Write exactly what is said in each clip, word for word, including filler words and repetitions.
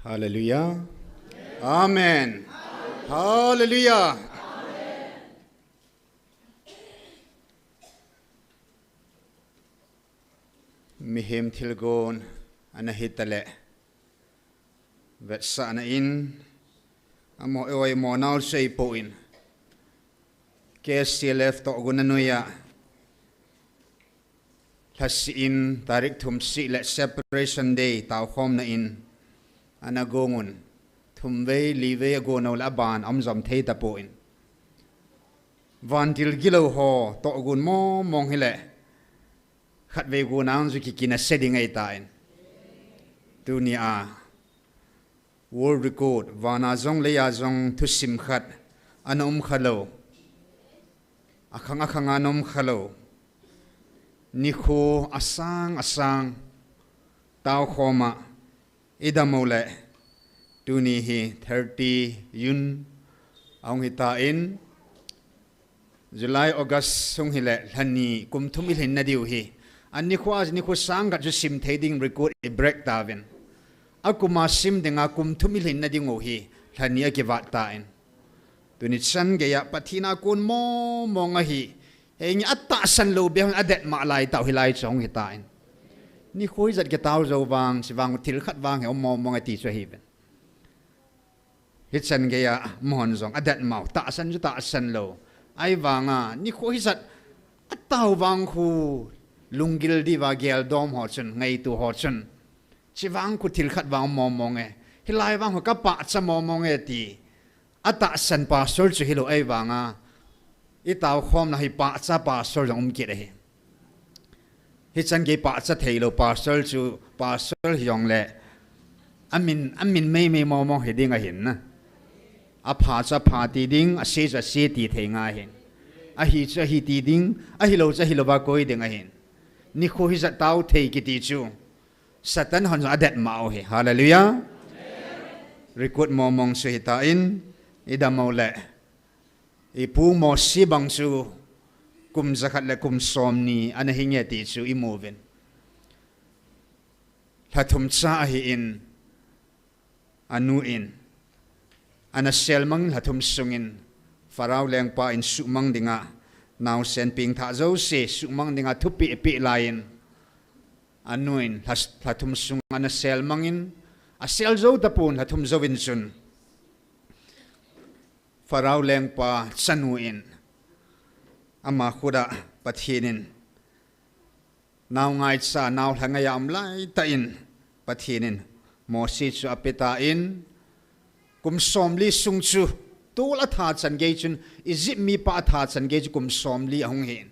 Hallelujah. Amen. Hallelujah. Mihem thilgon ana hitaleh, vetsahna in, amaho eiho eimonau seipou in, K C L F tohgon a noiya, lhasih in, tarik thum sih le Separation Day taokhomna in ana gongun, thumvei livei agon uleh aban aumjom thei tapon, vantil gilou ho tohgon mongmong hileh, khatvei gon a jong kikinase ding ahitan. Tunia world record, vana jong leiya jong thusim khat ana umkhalou, akhang akhang a ana umkhalou, nikho asang asang taokhoma idam uleh, tuni hi thirty June ahung hitan, July, August hung hileh lhani kum thum ilhinna diu hi, anikho a nikho sang khat chu sim thei ding record i break tauvin, akuma sim dinga kum thum ilhinna diu hi lhani akivat tan, tuni chan geiya Pathen a kon mongmong ahi, henge atahsan lou beh hon adetmah lai tah hilai chu hung hitan, nikho hijat kitao jou vang, chuvang thil khat vang hi um mongmong e ti chu ahiuvin. Hichan geiya amahon jong adetmau, tahsan chu tahsan lou, ahivanga nikho hijat atao vang khu lunggil diuva geldom ho chun, ngaito ho chun, chuvang khu thil khat vang um mongmong e, hilai vang khu kapahcha mongmong e ti atahsan pastor chu hilou, ahivanga itaokhomna hi pahcha pastor jong um kit ahi. Hichan gei pahcha theilou pastor chu pastor hijongleh, amin, amin meimei mongmong hiding ahin na, apha chu apha ti ding, ase chu ase ti thei ngai ahin, ahi chu ahi ti ding, ahilou chu ahilouva koi ding ahin, nikho hijat tao thei kiti chu Satan hon jong adetmau hi. Hallelujah. Record mongmong chu hitan, idam uleh, ipu Mose bang chu kum jakhat le kum somni ana hinge ti chu imuvin, lha thum cha ahin, anu in ana selmangin lha thum sungin Pharaoh lengpa in suhmang dinga, naosen pengthah jouse suhmang dinga thupeh apeh laiyin, anu in lha, lha thum sung ana selmangin, asel jou tapon, lha thum jouvin chun Pharaoh lengpa chanu in ama khut a Pathen in nao ngaicha, nao lha ngaiya um laitah in Pathen in Mose chu apetan, kum somli sung chu, tol atha chan gei chun, Egypt mipa atha chan gei chu kum somli ahung hin,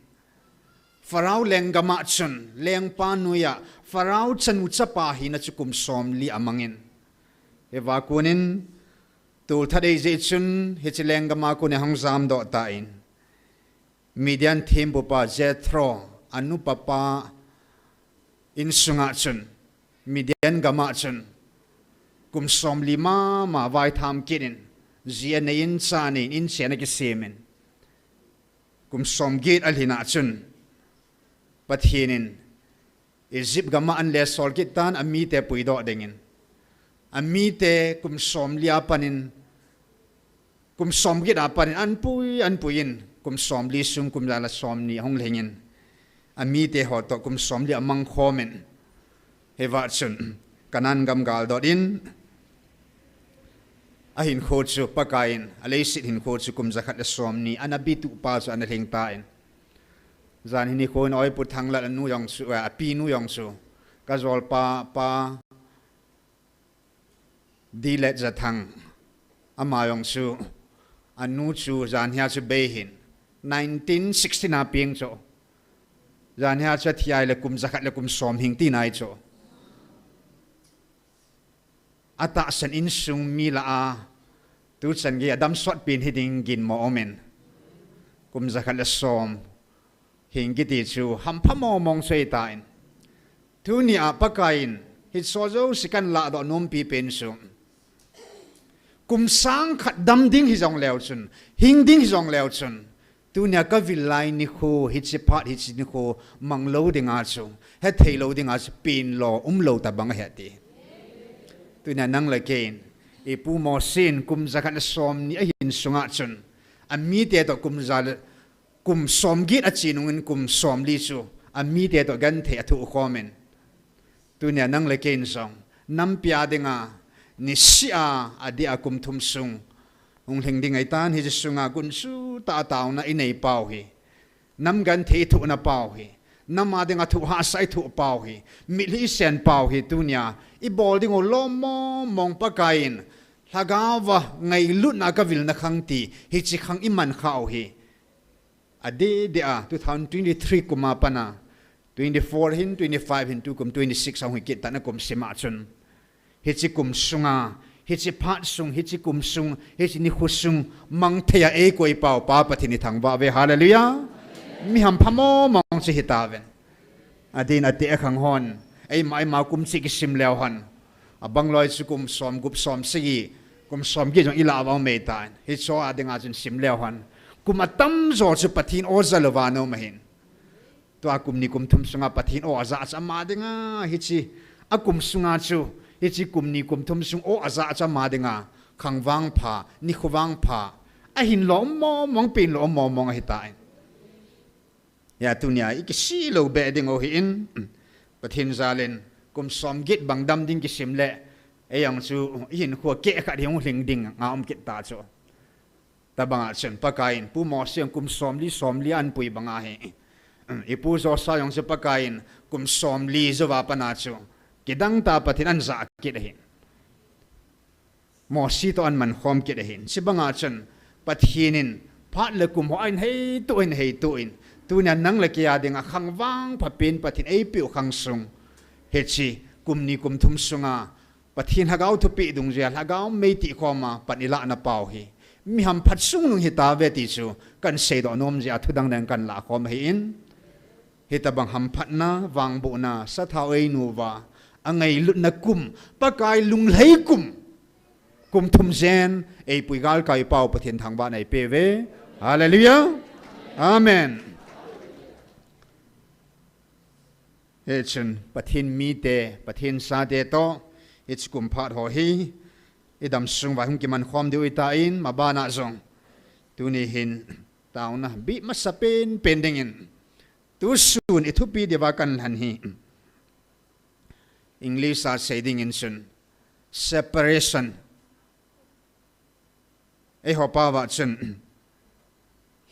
Pharaoh lenggam a chun lengpa noiya Pharaoh chanu chapa hina chu kum somli amangin, hiva konin tolthat eijeh chun hiche lenggam a konin ahung jamdoh tan, Midian thempupa Jethro, anupapa insunga chun, Midian gam a chun kum somli mama vaitham kit in, ji aneiyin, cha aneiyin, inchen akisemin, kum somget alhin a chun Pathen in Egypt gam a anle sol kit tan, amite puidoh dingin, amite kum somli a panin, kum somget a panin anpui, anpuiyin, kum somli sung kum ja le somni ahung lhingin, amite ho toh kum somli amangkhomin, hiva chun Canaan gam galdot in, ahinkho chu Pakaiyin, aleiset hinkho chu kum jakhat le somni ana bitupa chu ana lhingtan, jan hi nikho in Oipu Thanglal anu jong chu, eh, apinu jong chu, kajolpa pa Dilet Jathang, ama jong chu, anu chu janhia chu bei hin, nineteen sixty na peng chu, janhia chu athi ahile kum jakhat le kum som hing tina ahi chu. Atahsan insung mi lah a, tuchan gei adam sotpen hiding ginmo umin, kum jakhat le som hing kiti chu hampha mongmong chu ahitan, tunia Pakaiyin hiche jouse kahin lahdoh nompi pen chu, kum sang khat dam ding hijongleu chun, hing ding hijongleu chun, tunia kavil lai nikho, hiche phat hiche nikho manglou dinga chu, hetheilou dinga chu, penlo umlou tobang ahi ati. Tunia nang le kei in, ipu Mosi in kum jakhat le somni ahin sunga chun, amite toh kum ja le, kum somget ache nungin kum somli chu, amite toh genthei athoh khomin. Tunia nang le kei in jong, nampi a dinga, nisih a, adeh a kum thum sung, hung lhing ding ahitan, hiche sunga gunchu tah a taona inei pau hi. Nam genthei ithohna pau hi. Nam a dinga thu hahsa ithoh pau hi. Mitlhi isen pau hi tunia. Ibol ding u lom mong mong Pakai in. Lhagao va ngailutna kavilna khang ti. Hiche khang iman khah u hi. Adeh deh a, two thousand twenty-three kum a pat a. Twenty-four hin, twenty-five hin, tukum twenty-six a hung hi kit tan a kum sim a chun. Hiche kum sunga, hiche phat sung, hiche kum sung, hiche nikho sung, mang thei a eikoi pau Pa Pathen ithangvah uve, hallelujah. Mi hampha mong mong chu hitauvin. Adin ati a khang hon, eima, eima kum cheh kisim leu hen. Abang loi chu kum somgup somsagi, kum somget jong ilah uva um mei tan. Hicho a dinga chun sim leu hen. Kum atamjo chu Pathen o ja louva ana um ahin. Tua kum ni kum thum sunga Pathen o aja chu ama dinga, hiche, akum sunga chu, hiche kum ni kum thum sung o aja chu ama dinga, khang vangpha, nikho vangpha, ahin lom mong mong, pen lom mong mong ahitan. Hia tunia, ikisih lou beh ding u ahin, Pathen jal in, kum somget bang dam ding kisim le, eijong chu, ihinkhoa keh khat hi hung lhing ding, nga um kit ta chu. Tabang a chun Pakai in, Pu Mosi jong kum somli, somli a anpui banga hi. Ipu Joshua jong chu Pakai in, kum somli jouva pat a chu. Kidang tah a Pathen in aja kit ahi. Mosi toh aman khom kit ahi. Chubang a chun, Pathen in, phat le kum ho ahin heitoh in, heitoh in. Tunia nang le kei a dinga khang vangpha pen Pathen eipeh u khang sung. Hiche, kum ni kum thum sunga, Pathen Lhagao thupeh dungjuia, Lhagao mei tihkhoma pan ilahna pau hi. Mi hamphat sung nung hitauve ti chu, kan seidoh nom jeh a thudang dang kan lah khom ahin. Hitabang hamphatna, vangbohna, sathau einuva, angailutna kum, Pakai lunglhai kum. Kum thum jen, eipui galkai pau Pathen thangvahna eipeh uve. Hallelujah. Amen. Hichun, Pathen mite, Pathen chate toh, hiche kum phat ho hi, idam sung uva hung kiman khom diu ahitan, maban a jong. Tuni hin, taona, bih masa pen, pen dingin. Tusun, ithupi diuva kan lhan hi. English a sei dingin chun, separation. Eiho pao a chun,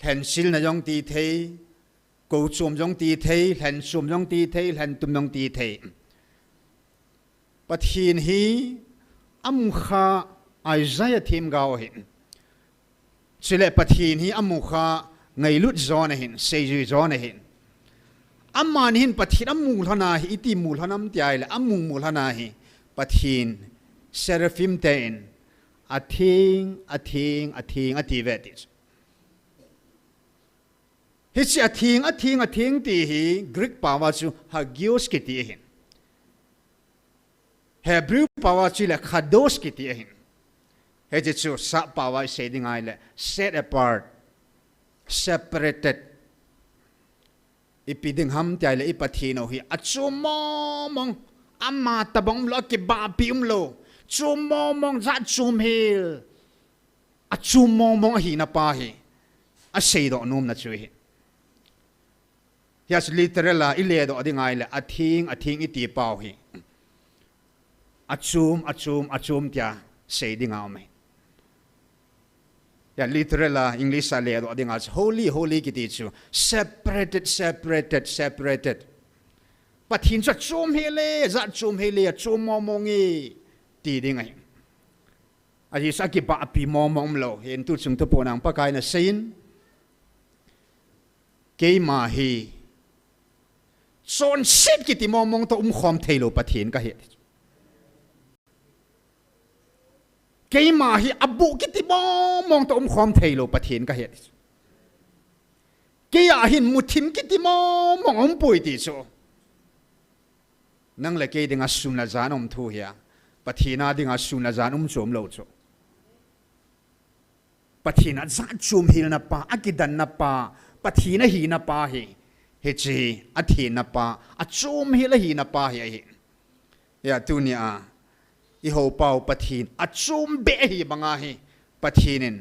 lhensilna jong ti thei, kou chom jong ti thei, lhen chom jong ti thei, lhen tum jong ti thei. Pathen hi amukha Isaiah themgao ahin. Chule Pathen hi amukha ngailut jo ahin, seijui jo ahin. Aman hin Pathen amu lhon ahi, iti mu lhon ham ti ahile, amu mu lhon ahi. Pathen seraphim ten, atheng, atheng, atheng, ati ve ti chu. Hiche atheng, atheng, atheng ti hi Greek pao a chu hagios kiti ahin. Hebrew pao a chule kadosh kiti ahin. Hiche chu sap pao a isei ding ahile set apart, separated. Ipi ding ham ti ahile i Pathen u hi achom mong mong, ama tabang umlou, akibahpi umlou. Chom mong mong, jat chom hel. Achom mong mong ahina pa hi. Aseidoh nomna chu hi. Hia chu literal a iledoh ding ahile, atheng, atheng iti pao hi. Achom, achom, achom tia sei ding aum ahi. Hia literal a English a ledoh ding a chu holy, holy kiti chu separated, separated, separated. Pathen chu achom hel e, jat chom hel e, achom mong mong e, ti ding ahi. Ajeh chu akibahpi mong mong umlou. Hin tuchung thuphon a Pakai in aseiyin. Keima hi chonset kiti mong mong toh umkhom theilou Pathen kahi. Keima hi aboh kiti mong mong toh umkhom theilou Pathen kahi. Kei a hin muthim kiti mong mong aumpoi ti chu. Nang le kei dinga sun le jan um thu hia. Pathen a dinga sun le jan um chom lou chu. Pathen a jat chom helna pa, akidanna pa, Pathen ahina pa hi. Hiche hi, athengna pa, achom hel ahina pa hi ahi. Hia tunia, i hopau Pathen achom beh hi banga hi Pathen in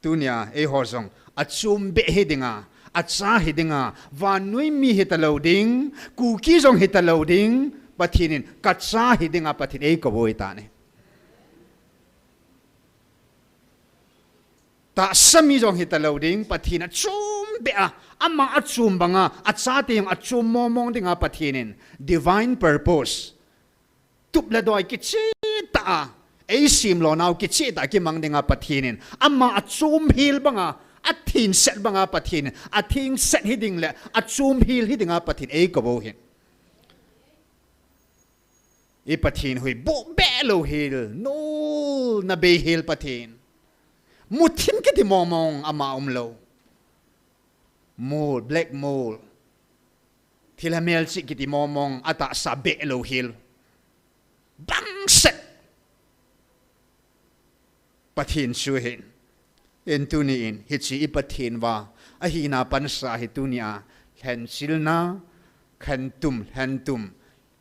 tunia eiho jong achom beh hi dinga, acha hi dinga, vannoi mi hi talou ding, Kuki jong hi talou ding, Pathen in kacha hi dinga Pathen eikou u ahitan ahi. Tahsa mi jong hi talou ding, Pathen achom beh a, ama achom banga, achate jong achom mongmong dinga Pathen in divine purpose, tup le doi kicheh tah a, eisim lonau kicheh tah a kimang dinga Pathen in, ama achom hel banga, athengset banga Pathen in, athengset hi ding le achom hel hi dinga Pathen eikou u ahi. I Pathen hi boh beh lou hel, nolna bei hel Pathen. Muthim kiti mongmong ama umlou. Mol, black mol. Thilha melchih kiti mongmong, atahsa beh lou hel. Bangset Pathen chu ahi. Hin tuni in, hiche i Pathen uva ahina pansa hi tunia, lhenchilna, khentum, lhentum,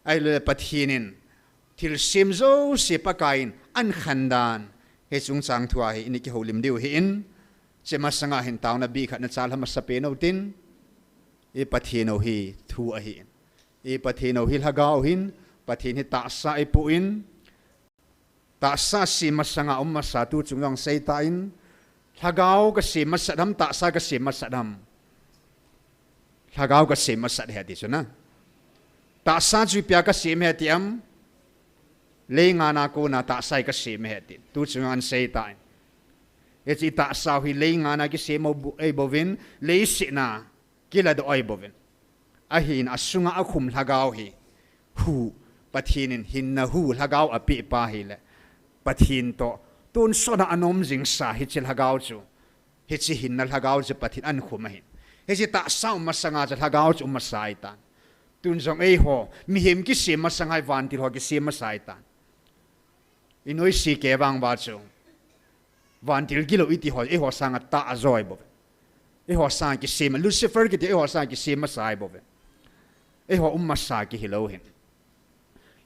ahilou le Pathen in thilsem jouse Pakai in ahin khen dan, hiche chungchang thua hi i kihoulim diu ahin, hiche masanga hin taona bikhat nachal ha masapen utin, i Pathen u hi thu ahi. I Pathen u hi lhagao ahin, Pathen hi tahsa eipoh in, tahsa sem masanga um masa tu chung jong seitah in, lhagao kasem masat ham, tahsa kasem masat ham. Lhagao kasem masat ahi ati chu na. Tahsa chu ipi a kasem ahi ati ham. Leingan a kona tahsa hi kasem ahi ati. Tu chung jong ahin seitah in. Hiche tahsa u hi leingan a kisem u bu-, ahi bouvin, leiset a kiladoh ahi bouvin. Ahin asunga akhum lhagao hi. Hu, Pathen in hinna hu lhagao apeh pa ahile, Pathen toh tonsot a anom jingsa hiche lhagao chu, hiche hinna lhagao chu Pathen in ahin khum ahin. Hiche tahsa um masanga chu lhagao chu um masa ahitan. Tun jong eiho, mihem kisem masanga hi vantil ho kisem masa ahitan. I noise kei vang uva chu, vantil gilou iti ho, eiho sanga tah ajo ahi bouve. Eiho sanga kisem, Lucifer kiti eiho sanga kisem masa ahi bouve. Eiho um masa kihi lou ahin.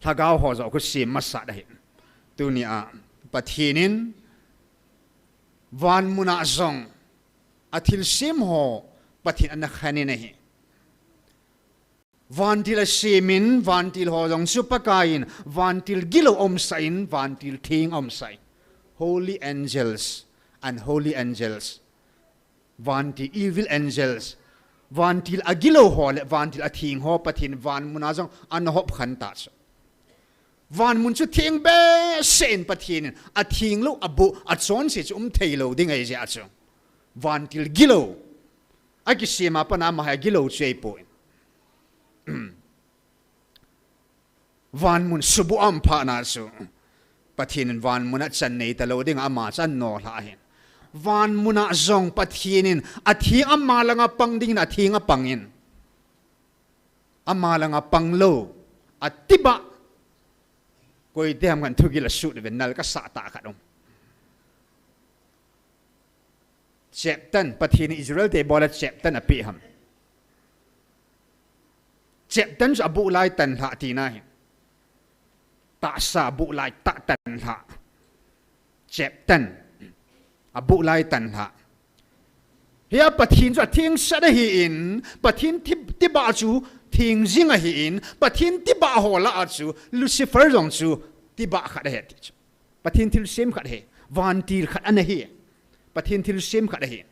Lhagao ho joh khu sem masat ahi. Tunia Pathen in van muna jong athilsem ho Pathen ana khen in ahi. Vantil asem in, vantil ho jong chu Pakai in, vantil gilou aumsah in, vantil theng aumsah in. Holy angels, unholy angels. Vantil evil angels. Vantil agilou ho le vantil atheng ho Pathen van muna jong ana hop khen ta chu. Van mun chu theng behseh in Pathen in atheng lou, aboh, achonse chu um thei lou ding ahi jeh a chu. Vantil gilou. Akisem a pat a ama hi agilou chu ahipoi. Van mun subuh a um phat na chu Pathen in van mun a chan nei ta lou ding a ama chu ana nohlhah ahin. Van muna jong Pathen in atheng ama langa pang ding in atheng apang in. Ama langa pang lou, atibah. Koi tiam kan thugil asut ven nal kasah tah khat um. Cheptan, Pathen in Israel te bol a cheptan apeh ham. Cheptan chu aboh lai tanlhah tina ahi. Tahsa aboh lai tah tanlhah. Cheptan. Aboh lai tanlhah. Hia Pathen chu athengsel ahin, Pathen ti-, tibah chu theng jing ahin, Pathen tibah ho lah a chu Lucifer jong chu tibah khat ahi ti chu. Pathen thilsem khat ahi, vantil khat ana hi. Pathen thilsem khat ahi.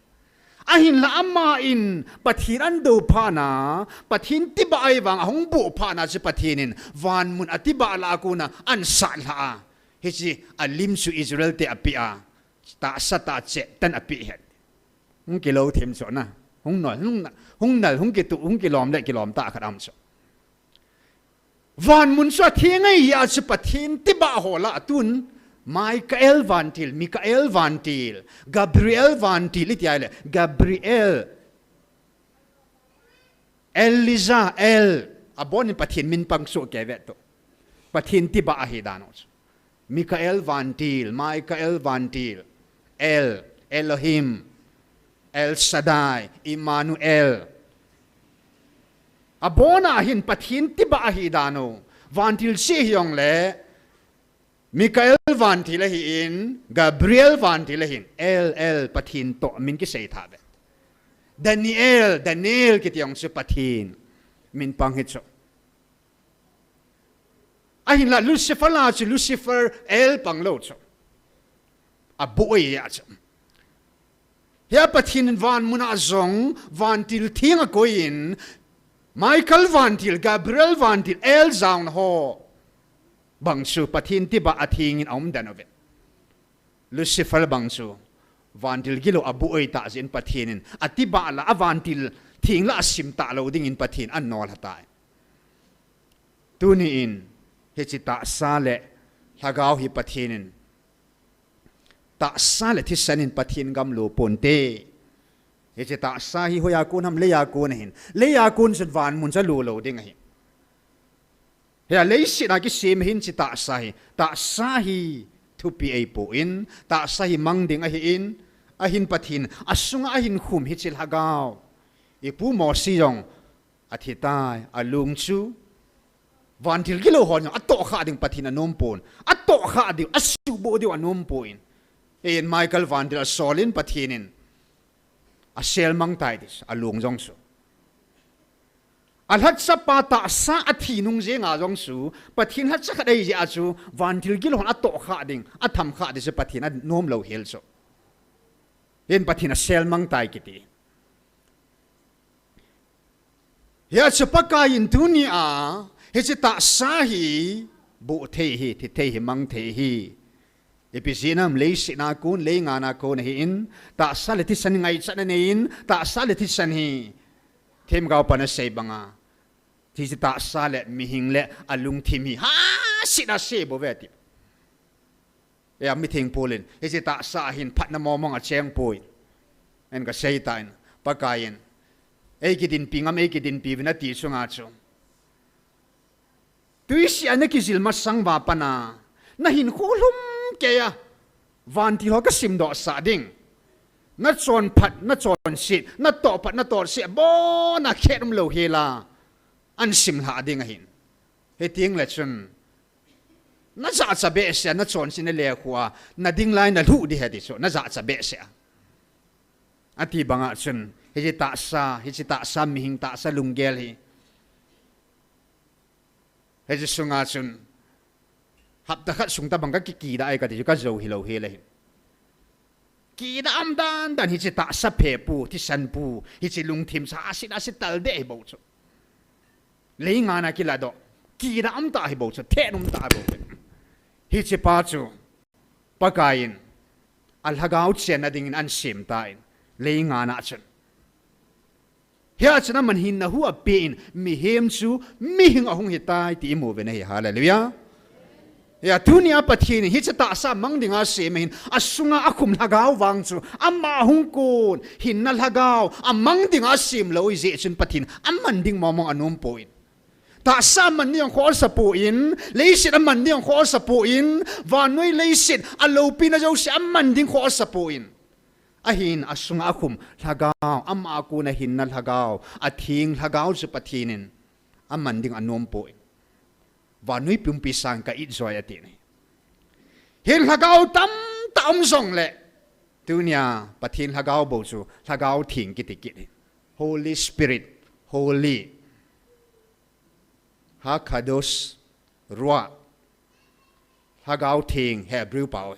Ahinla ama in Pathen ana dou phat na, Pathen tibah ahi vang ahung boh phat na chu Pathen in van mun atibah lah a kona ana sat lhah a. Hiche alim chu Israel te apeh a. Tahsa tah cheptan apeh ahi. Hung kilou them chu na. Hung nal, hung na-, hung nal, hung kitu, hung kilom le kilom tah khat aum chu. Van mun chu atheng ahi a chu Pathen tibah ho lah a tun. Michael vantil, Michael vantil, Gabriel vantil, iti ahile, Gabriel, Elijah, El, abon in Pathen min pang soh kei ve tu. Pathen tibah ahi dan u chu. Michael vantil, Michael vantil, El, Elohim, El Shaddai, Emmanuel. Abon a hin Pathen tibah ahi dan u. Vantil cheh hijongle, Michael vantil ahin, Gabriel vantil ahin, El, El, Pathen toh min kisei tha ve. Daniel, Daniel kiti jong chu Pathen min pang hi chu. Ahinla Lucifer la chu Lucifer, El pang lou chu. Abuh ahi a chu. Hia Pathen in van mun a jong vantil theng akoi in, Michael vantil, Gabriel vantil, El jaona ho bang chu Pathen tibah a theng in aum den uve. Lucifer bang chu vantil gilou abuh ahi tah jeh in Pathen in atibah la a vantil theng la asim talou ding in Pathen anol ha tai. Tuni in hiche tahsa le lhagao hi Pathen in, tahsa le thisan in Pathen gam lo ponte. Hiche tahsa hi hoiya kon ham, leiya kon ahin. Leiya kon chun van mun chu alo lo ding ahi. Hia leiset a kisem ahin hiche tahsa hi. Tahsa hi thupi ahipoi, tahsa hi mang ding ahin, ahin Pathen asunga ahin khum hiche lhagao. Ipu Mosi jong athi tai, alung chu. Vantil gilou hon jong atoh kha ding Pathen anom pon. Atoh kha ding, asuboh diu anom pon. Ahin Michael vantil asol in Pathen in asel mang tai ti chu, alung jong chu. Alhacha pa tahsa athi nung jenga jong chu, Pathen lhacha khat ahi jeh a chu, vantil gilou hon atoh kha ding, atham kha ding chu Pathen anom lou hel chu. Ahin Pathen asel mang tai kiti. Hia chu Pakai in tuni a, hiche tahsa hi, buh thei hi, thi thei hi, mang thei hi. Ipi jeh ham, leiset a kon, leingan a kon ahin, tahsa le thisan hi ngaichat anei in, tahsa le thisan hi, themgao pan asei banga, hiche tahsa le mihing le alungthim hi, hasit a ase bou ve ti. Hia mitheng pol in, hiche tahsa hin phatna mong mong acheng poi. Ahin kasei tan, Pakai in, eikidinpi ngam, eikidinpi uvin ati chunga chu. Twisih a nakijil masang uva pat a, nahinkho lhum keiya, vantil ho kasimdoh sah ding. Nachonphat, nachonset, natohphat, natohset, abon a khet umlou hel a, ahin simlhah ding ahin. Hiteng le chun, najahcha behseh a, nachonset, nalekhu a, nading lai nalhuh ding ahi ti chu, najahcha behseh a. Ati banga chun, hiche tahsa, hiche tahsa mihing tahsa lunggel hi. Hiche sunga chun, hapta khat sung tabang kakikida ahi kati chu kajou hilou hel ahi. Kida um dan dan hiche tahsa phepu, thisan pu, hiche lungthim chu hasit a ase tal deh ahi bou chu. Leingan a kiladoh, kida um tah ahi bou chu, thet um tah ahi bou chu. Hiche pa chu, Pakai in, alhagao chenna dingin ahin sem tan, leingan a chun. Hia chun aman hinna hu apen, mihem chu mihing ahung hitai ti imu uvin ahi, hallelujah. Hia tunia Pathen in hiche tahsa mang dinga asem ahin, asunga akhum lhagao vang chu, ama hung kon, hinna lhagao, amang dinga asem lou ahijeh chun Pathen, aman ding mong mong anom poi. Tahsa aman ding jong khoh asa poi, leiset aman ding jong khoh asa poi, vannoi leiset, aloupina jouse aman ding khoh asa poi. Ahin asunga akhum lhagao, ama a kona hinna lhagao, atheng lhagao chu Pathen in aman ding anom poi. Vannoi pumpi sang ka it joi ati ahi. Hin lhagao tamtah um jongle, tunia Pathen lhagao bou chu lhagao theng kiti kit ahi. Holy Spirit, Holy, Hakadosh, Ruach, lhagao theng Hebrew pao.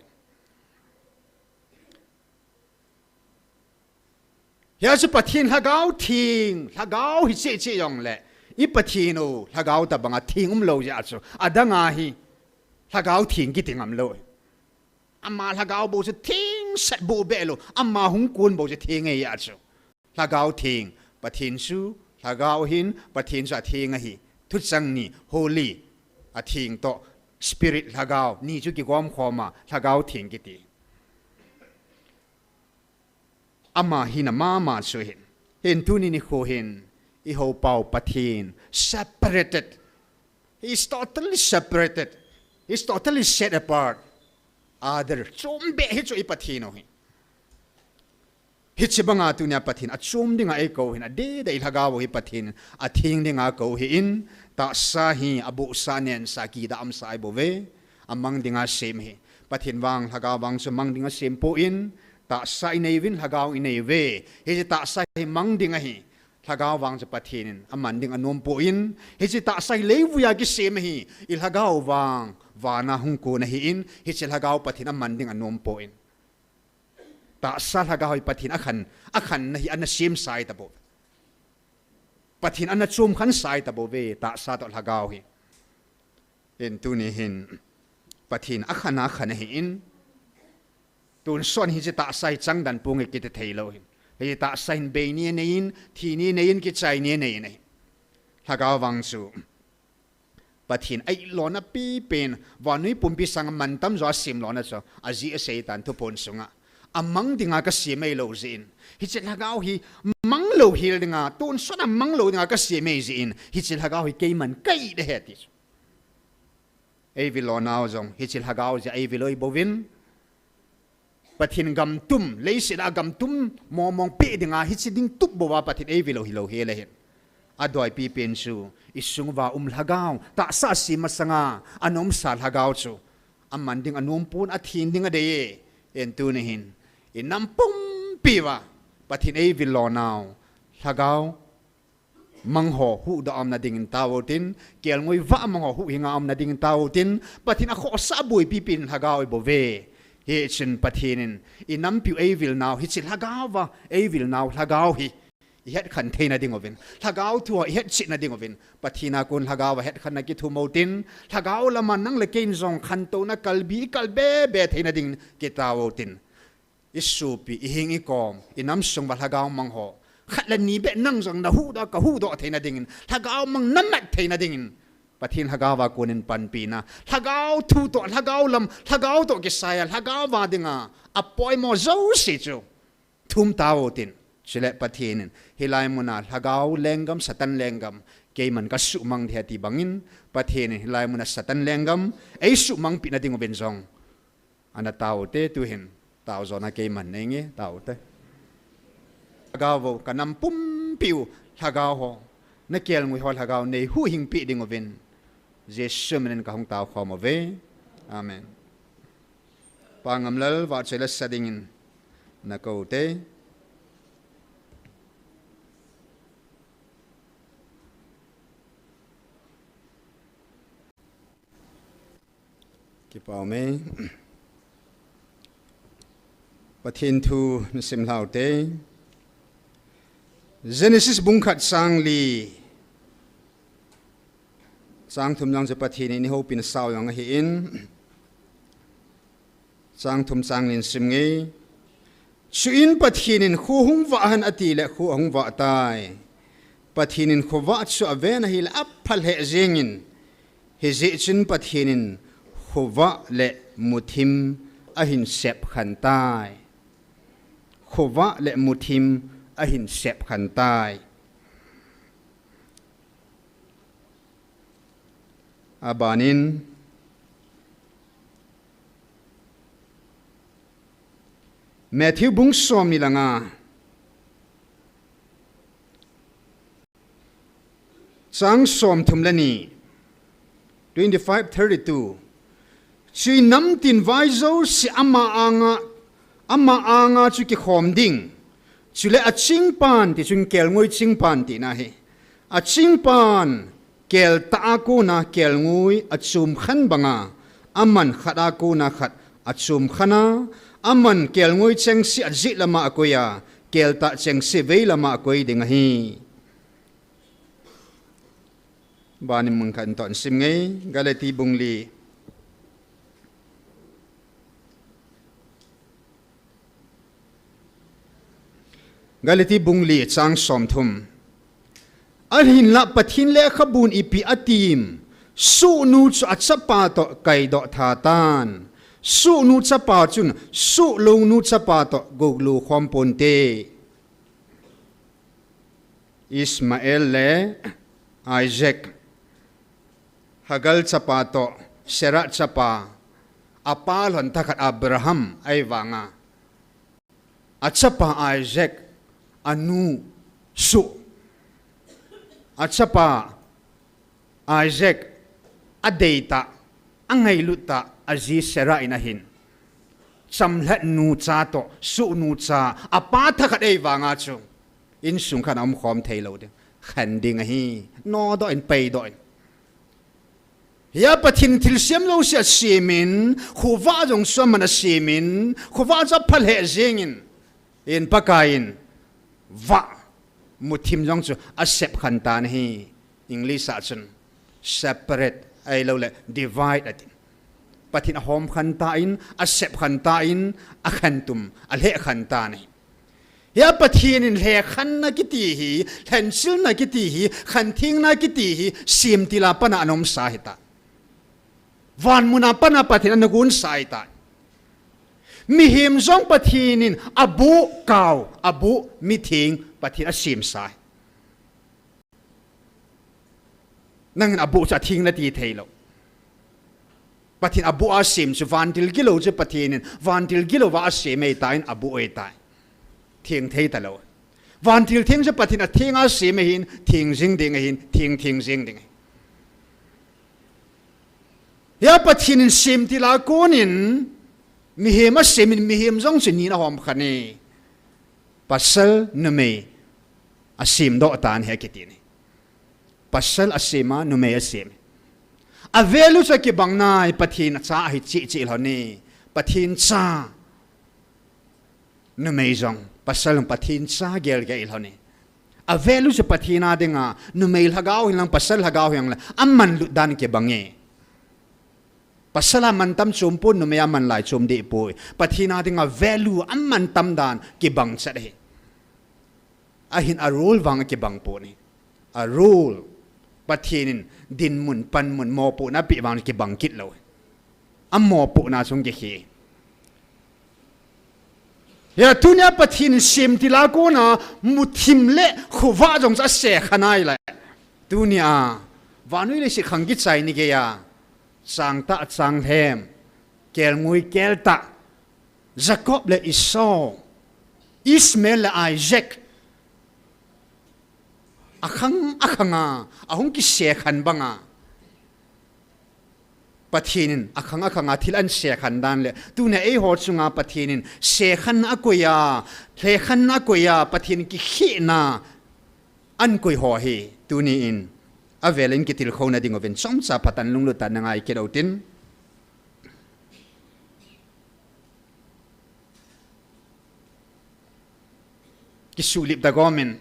Hia chu Pathen lhagao theng, lhagao hi cheh cheh jongle, i Pathen u lhagao tabanga theng umlou jeh a chu, adanga hi lhagao theng kiti ngam lou. Ama lhagao bou chu thengsel bou behlou, ama hung kon bou chu theng ahi a chu. Lhagao theng, Pathen chu lhagao ahin, Pathen chu atheng ahi. Thuchang ni, holy, atheng toh, Spirit lhagao, ni chu kigom khoma, lhagao theng kiti. Ama hina mama chu ahin. Hin tuni nikho hin, i houpau Pathen, separated. He is totally separated. He is totally set apart. Other. Chombeh hi chu i Pathen u ahi. Hiche banga tunia Pathen achom dinga eikou hin, adeh deh i lhagao u hi Pathen atheng dinga kou ahin, tahsa hi abohsa nensa kidamsa ahi bouve. amang dinga sem ahi. Pathen vang, Lhagao vang chu mang dinga sem poi, tahsa inei uvin, Lhagao inei uve. Hiche tahsa hi mang ding ahi. Lhagao vang chu Pathen in aman ding anom poi, hiche tahsa hi leivuiya kisem ahi. I Lhagao vang, vana hung kon ahin, hiche Lhagao Pathen aman ding anom poi. Tahsa Lhagao hi Pathen akhan, akhanna hi ana sem sai tabou. Pathen ana chom khan sai tabouve, tahsa toh Lhagao hi. Hin tuni hin, Pathen akhan akhan ahin, tonsot hiche tahsa hi changdan ponge kiti thei lou hin. Hiche tahsa hin bei ni anei in, thi ni anei in, kichai ni anei in ahi. Lhagao vang chu Pathen a-it lona pipen, vannoi pumpi sanga mantam jo a sem lona chu, ajeh asei tan thuphon sunga. Amang dinga kasem ahilou jeh in, hiche Lhagao hi mang lou hel dinga, tonsot a mang lou dinga kasem ahi jeh in, hiche Lhagao hi keiman ka-it ahi ti chu. Eivil lonau jong, hiche Lhagao jeh a eivil u ahi bouvin, Pathen gam tum, leiset a gam tum mong mong peh dinga hiche ding tup bouva Pathen eivil u hilou hel ahin. Adoi pipen chu, isung uva um Lhagao, tahsa asem masanga ana umsa Lhagao chu, aman ding anom pon, athen ding adei e. Hin tuni hin, inam pumpi uva Pathen eivil lonau, Lhagao mang ho huhdoh a umna dingin taovin, kelngoi vah mang ho huhhinga umna dingin taovin, Pathen akhohsah boipi pen Lhagao ahi bouve. Hichun Pathen in inampiu eivilnau, hiche Lhagao va eivilnau Lhagao hi ihet khen theina ding uvin, Lhagao thu ho ihet chetna ding uvin, Pathen a kon Lhagao va hetkhenna kithum uvin, Lhagao lama nang le kei in jong khantouna kalbi ikal bebe theina dingin kitao uvin. Isopi, ihing ikom, inam sung uva Lhagao mang ho khat le ni beh nang jong nahuhdoh, kahuhdoh theina dingin, Lhagao mang namat theina dingin, Pathen Lhagao va konin panpina, Lhagao thu toh, Lhagao lam, Lhagao toh kisaiya, Lhagao va dinga apoimo jouse chu thum taovin. Chule Pathen in hilai muna Lhagao lenggam, Satan lenggam keiman kasuhmang ding ahi ti bangin, Pathen in hilai muna Satan lenggam eisuhmangpina ding uvin jong ana tao uvin, tuhin tao jona keiman neinge, tao uvin. Lhagao vo, kanam pumpiu Lhagao ho, nakelngoi ho Lhagao neihuhhingpi ding uvin, Jesu minin kahung taokhom uve. Amen. Pa Ngamlal, vahchoi la sa dingin nakou uvin. Kipah ume. Pathen thu nasim lhau uvin. Genesis bung khat chang li, chang thum jong chu Pathen in eihoupina sau jong ahin. Chang thum chang li sim nge. Chuin Pathen in kho hung vah hen atile kho ahung vah tai. Pathen in khovah chu aven ahile apha lheh jengin. Hijeh chun Pathen in khovah le muthim ahin sep khen tai. Khovah le muthim ahin sep khen tai. Abanin, Matthew bung som ni le nga, chang som thum le ni, twenty-five thirty-two. Chuin namtin vai jouse ama anga, ama anga chu kikhom ding. Chule achingpan, ti chun kelngoi chingpan tina ahi. Achingpan, keltah a kona kelngoi achom khen banga, aman khat a kona khat achom khen a, aman kelngoi chengse ajih lama akoi a, keltah chengse vei lama akoi ding ahi. Abanin mun khat in toh sim nge, Galati bung li. Galati bung li chang som thum. Ahinlah Pathen lekhabun ipi atim, sohnu chu achapa toh kaidoh tha tan. Sohnu chapa chun sohlounu chapa toh goulo khom ponte. Ishmael le Isaac, Hagar chapa toh Sarah chapa, apa lhon thakhat Abraham ahivanga, achapa Isaac anu soh, achapa Isaac adeitah, angailut tah, aji Sarah in ahin, chamlhat nu cha toh, suh nu cha, apa thakhat ei vanga chu, insung khat a umkhom thei lou ding, khen ding ahi, nodoh in, peidoh in. Hia Pathen thilsem jouse asem in, khovah jong chu aman asem in, khovah chu apha lheh jeng in, in Pakai in vah muthim jong chu asep khen tan ahi. English a chun separate ahilouleh divide ati. Pathen ahom khen tan, asep khen tan, akhen tum, alheh khen tan ahi. Hia Pathen in lhekhenna kiti hi, lhenchilna kiti hi, khenthengna kiti hi, semtil a pat a ana umsa ahitai. Van mun a pat a Pathen ana gonsa ahitai. Mihem jong Pathen in aboh kau, aboh mitheng Pathen asemsa ahi. Nangin aboh chu atheng nati thei lou. Pathen aboh a asem chu vantil gilou chu Pathen in vantil gilou a asem ahitan aboh ahitai. Theng thei talou. Vantil theng chu Pathen atheng a asem ahin, theng jing ding ahin, theng theng jing ding ahi. Hia Pathen in semtil a kon in mihem asem in, mihem jong chu ni in ahom khen e. Pasal numei asem doh tan ahi akiti ahi. Pasal asem a, numei asem. A value chu akibang nai, Pathen cha ahi cheh cheh lhon e. Pathen cha numei jong, pasal jong Pathen cha gel gel lhon e. A value chu Pathen a dinga, numei lhagao hihen lang, pasal lhagao hihen lang, amanlut dan kibang e. Pasal a mantam chom pon, numei a manlai chom deh poi. Pathen a dinga value a mantam dan kibang chet ahi. Ahin a role vang akibang pon ahi. A role, Pathen in dinmun, panmun, mopohna apeh vang kibang kit lou ahi. Amopohna chung kikhel. Hia tunia Pathen in semtil a kona muthim le khovah jong chu asem khen ahile, tunia vannoi leiset khang kichai ni geiya, changtah changlhem, kelngoi keltah, Jacob le Esau, Ishmael le Isaac, akhang akhang a ahung kisem khen banga, Pathen in akhang akhang a thil ahin sem khen dan le, tunia eiho chunga Pathen in sem khen a akoi a, lhekhen a akoi a, Pathen kikhehna ahin koi ho hi, tuni in avel in kitilkhouna ding uvin chomcha phatah in lunglut tah in na ngai kit utin. Kisuhlip tah gomin,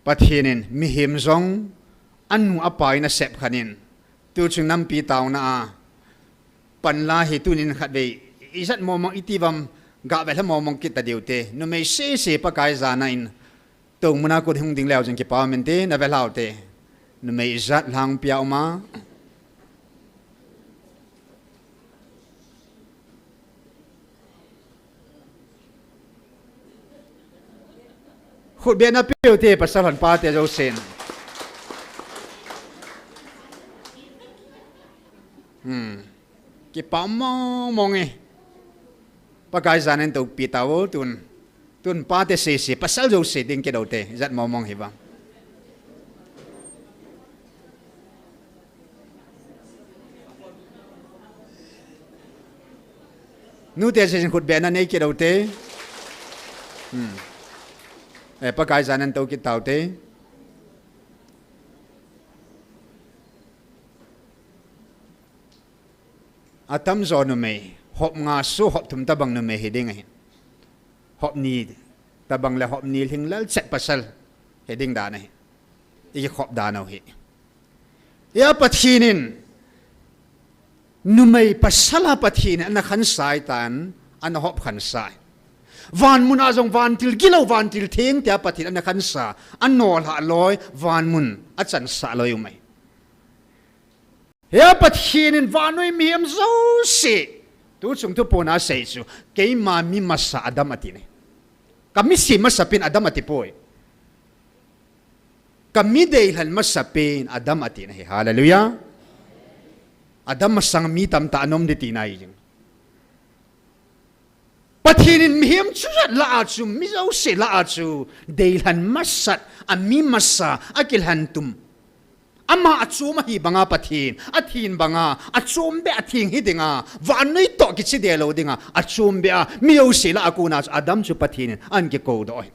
Pathen in mihem jong anu apa in asem khen in, tuchung nampi taona a panla hi tunin khatvei ijat mong mong iti uvam, gah ve lha mong mong kit ta diu te, numei sese Pakai jana in Tou muna kon hung ding leu chun kipa um inte, na ve lhau te. Numei ijat lhang pia um a. Khut beh na peh u te, pasal hon pa te jousen. Hmm. Kipa mong mong e. Pakai janen toupi tau tun. Tun pa te sese, pasal jouse ding kidou te, ijat mong mong hi vang. Nu te sese khut beh na nei kidou te. Hmm. Eh, Pakai janen tou kit tau te. Atamjo numei, hop nga su hop thum tabang numei hi ding ahin. Hop ni tabang le hop ni lhinglel chet pasal hi ding dan ahin. I hop dan u hi. Hia Pathen in, numei pasal a Pathen in ana khansah tan, ana hop khansah. Van mun a jong vantil gilou, vantil theng tia Pathen ana khansah, anol ha loi, van mun achansah loi um ahi. Hia Pathen in vannoi mihem jouse, tuchung thupon a asei chu, keima mi masa Adam ati ne. Ka mi sem masa pen Adam ati poi. Ka mi deilhen masa pen Adam ati na hi. Hallelujah. Adam masang mi tamtah ana um ding tina ahi jing. Pathen in mihem chujat lah a chu, mi jouse lah a chu, deilhen masat, a mi masa, akilhen tum, Ama achom ahi banga Pathen, athin banga, achom beh a theng hi dinga, vannoi toh kichide lou dinga, achom beh a, mi jouse lah a kona chu Adam chu Pathen in ahin kikoudoh ahi.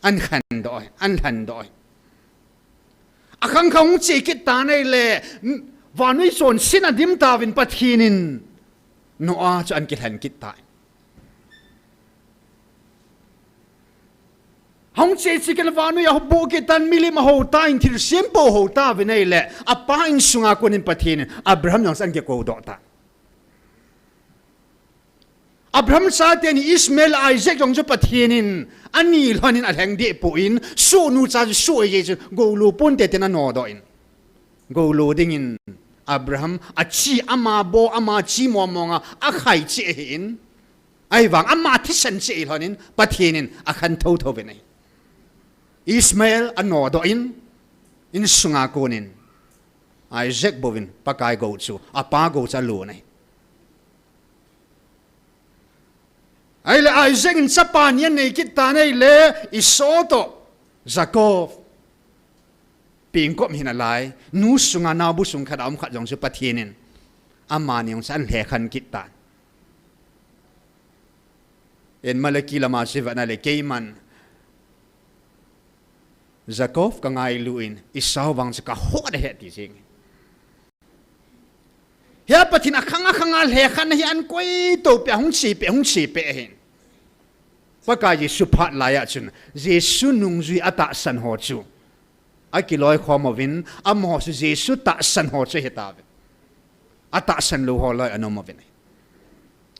Ahin khandoh ahi, ahin lhandoh ahi. Akhang khang hung che kit tan ahile, vannoi chonsetna adim tauvin Pathen in Noah chu ahin kilhen kit tai. Hung che che kit le vannoi a boh kit tan, milim ahou tan, thilsem pou ahou tauvin ahile, apa insunga konin Pathen in Abraham jong chu ahin kikoudoh tai. Abraham chaten Ishmael, Isaac jong chu Pathen in ani lhonin alheng deh poi, sohnu cha chu soh ahi jeh chun, goulo ponte tin anodoh in. Goulo dingin Abraham achi, ama bou, ama chi mong monga akhai cheh ahin. Ahivang ama thisan cheh ahi lhonin Pathen in akhan thotho uvin ahi. Ishmael anodoh in, insunga konin Isaac bouvin Pakai gou chu, apa gou chu alon ahi. Ahile Isaac in chapa ni anei kit tan ahile, Esau toh Jacob. Pengkop hinalai, nu sunga naobu sung khat a um khat jong chu Pathen in amani jong chu ahin lhekhen kit tan. Eimatah Malaki lama chu ivet na le keiman Jacob kangailu in, Esau vang chu kahot ahi ti jeng. Hia Pathen akhang akhanga lhekhenna hi ahin koito peh, ahung che peh, ahung che peh ahin. Pakai Jesu phat laiya chun, Jesu nungjui atahsan ho chu akiloikhom uvin, amaho chu Jesu tahsan ho chu ahitauve. Atahsan lou ho loi ana um uvin.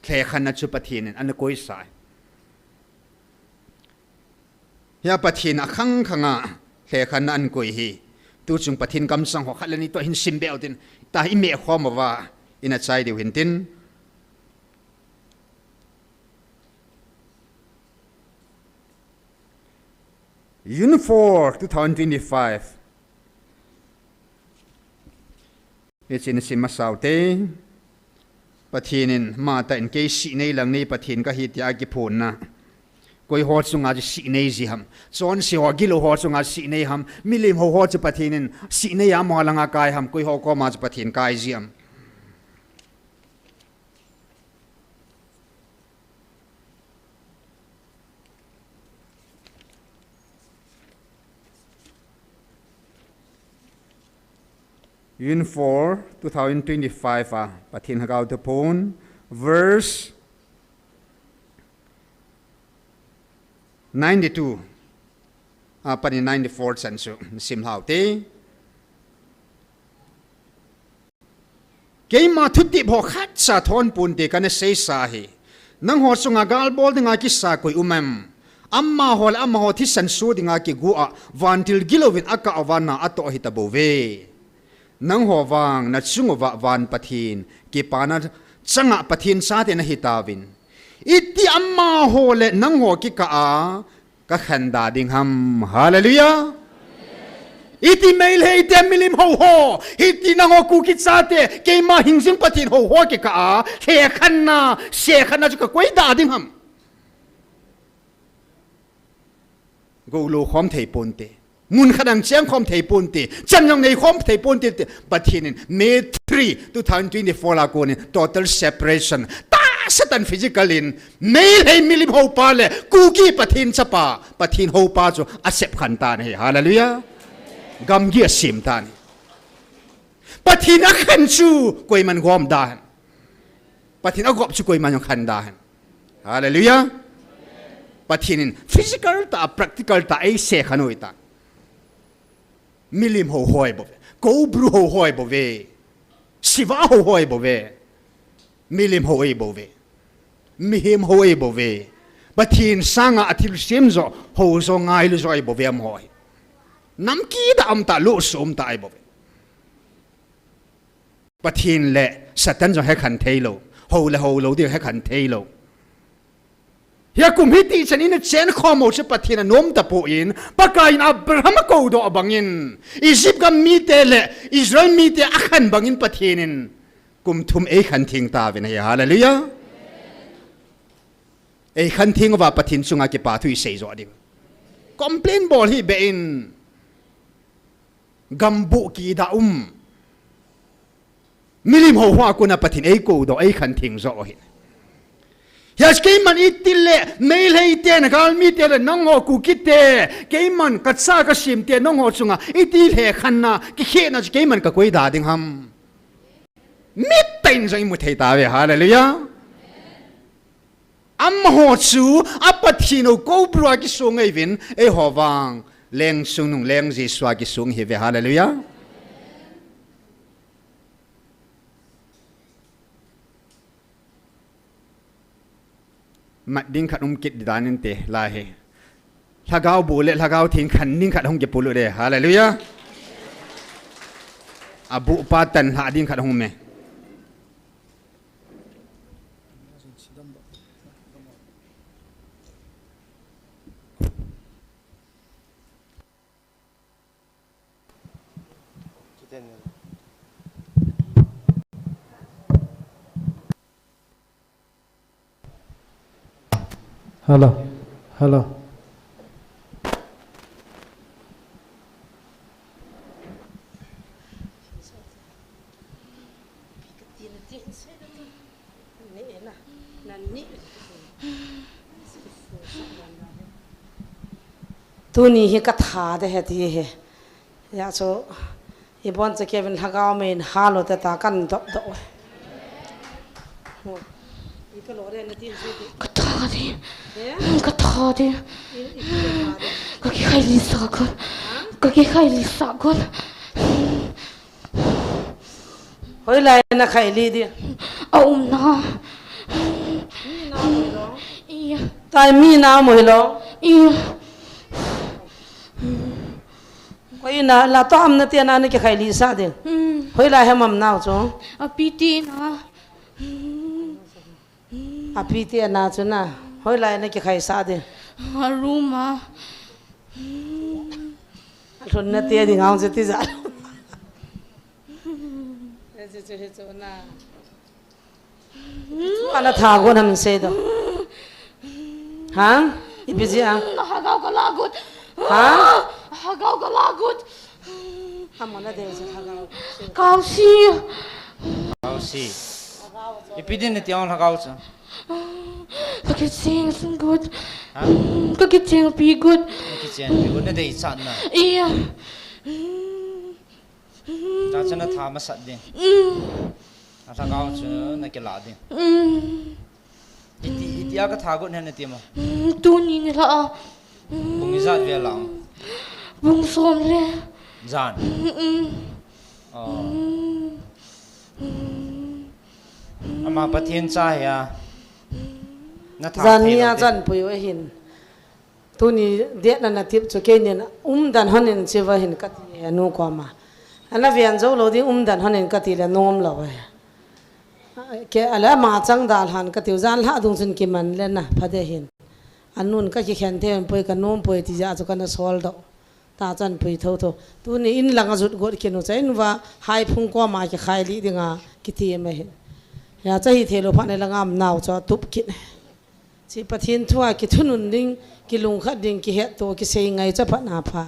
Lhekhenna chu Pathen in ana koisa ahi. Hia Pathen akhang khanga lhekhenna ahin koi hi, tuchung Pathen kamchang ho khat le ni toh hin simbe utin, ta imeh khom uva, ina chai diu hintin. June four, two thousand twenty-five. Hiche sim masau te. Pathen in, Mate in kei sih nei lang nei Pathen kahi tia akiphonna. Koi ho chunga chu sih nei ji ham? Chonse ho, gilou ho chunga sih nei ham? Milim hou ho chu Pathen in sih nei a, amaho langa kai ham? Koi ho koma chu Pathen kai ji ham? June four, two thousand twenty-five a Pathen Lhagao Thuphon, verse ninety-two a pat in ninety-four chan chu sim lhau te. Keima thutep ho khatcha thon ponte kana seisa hi. Nangho chunga gal bol dinga kisa koi um em? Amaho le amaho thisan so dinga kigo a, vantil gilouvin akah uva na atoh ahi tabouve. Nangho vang nachung uva van Pathen kipana changa Pathen chate nahi tauvin. Iti amaho le nangho kikah a kakhen da ding ham? Hallelujah. Iti Meitei te, milim hou ho, hiti nangho Kuki chate, keima hingjing Pathen hou ho kikah a lhekhenna, sekhenna chu kakoi da ding ham? Goulo khom thei ponte. Mun khat a cheng khom thei ponte. Chan jong nei khom thei ponte. Pathen in May three, two thousand twenty-four a konin total separation, tahsa tah in physical in, Meitei milim houpa le Kuki Pathen chapa, Pathen houpa chu asep khen tan ahi. Hallelujah. Gamgi asem tan ahi. Pathen akhen chu koiman gom da hen. Pathen agop chu koiman jong khen da hen. Hallelujah. Pathen in physical tah, practical tah a eisekhen u ahitan. Milim hou ho ahibouve. Koubru hou ho ahibouve. Siva hou ho ahibouve. Milim hou ahibouve. Mihem hou ahibouve. Pathen sanga athilsem jo, hou jo, ngailu jo ahibouve amaho hi. Nam kida um tah, lusu um tah ahibouve. Pathen le Satan jong hekhen theilou. Hou le houlou ding hekhen theilou. Hia kum hiti chan in achen khom u chu Pathen anom tapon, Pakai in Abraham akoudoh bangin, Egypt gam mite le Israel mite akhen bangin Pathen in kum thum eikhen theng tauvin ahi. Hallelujah. Eikhen theng uva Pathen chunga kipa thu isei jo ding. Complain bol hih beh in. Gambuh kida um. Milim ho hoa kona Pathen eikou doh, eikhen theng jo ahin. Hiya chu keiman itile, Meitei te, nagalmi te le nangho Kuki te, keiman kacha kasem te, nangho chunga iti lhekhenna, kikhehna chu keiman kakoi da ding ham. Mittah in jong imu thei tauve, hallelujah. Amaho chu a Pathen u Cobra kisong ahiuvin, eiho vang leng sungnung leng Jesu a kisong ihiuve, hallelujah. Mat ding khat um kit ding dan inte lai hi. Lhagao bu le Lhagao Theng khen ding khat hung kipolut e. Hallelujah. Abu pa tan lha ding khat hung me. Hello. Hello. Tuni hi katha de he ti he. Ya chu, ibon cha Kevin Lhagao mei in halo te ta kan dop dop. Katha di. Katha di. Kakikhai lisa kon. Kakikhai lisa kon. Hoilai na khaili di. Aumna. Iya. Tai mi na mo hilo. Iya. Koi na la to am na te na na kikhaili sa di. Hoilai he mam nau chu. Api te na. Api te na chu na. Hoilai na kikhai sa di. Aruma. Lhun na te di ngau chu ti ja. Chu chu chu na. Ana tha gon ham sei do. Ha? Ipi jeh a? Lhagao kala got. Ha? Lhagao kala got. Amona de se Lhagao. Kausi. Kausi. Ipi din nati ang Lhagao cha. Kakicheng got. Ha? Kakicheng pi got. Kakicheng pi got na dei chan na. Iya. Cha cha na tha masat ding. Alhagao chu na kila ding. Iti, iti a katha got hen nati mo. Tuni ni la a. Bung ijat ve lang. Bung som le. Jan. Oh. Ama Pathen cha hi a. Na tha jan ni a chan pui u ahin. Tuni det na na tip chu keinin umdan hon in chiva hin kati he nu koma. Ana vian jo lo ding umdan hon in kati le nom lo he. Ke ala ma chang dal han kati u jan lha dung chun kiman le na pha de hin. Anun kakikhen the poi kanom poi ti ja chu kana sol do. Ta chan pui tho tho. Tuni in langa jut got kinu cha in va hai phung koma kikhai li dinga kiti ma hin. Ya cha hi thelo pha ne langa am nau cha tup kin. Chi Pathen thu a kithunun ding, kilungkhat ding, kihetto, kisei ngai cha phat na pha.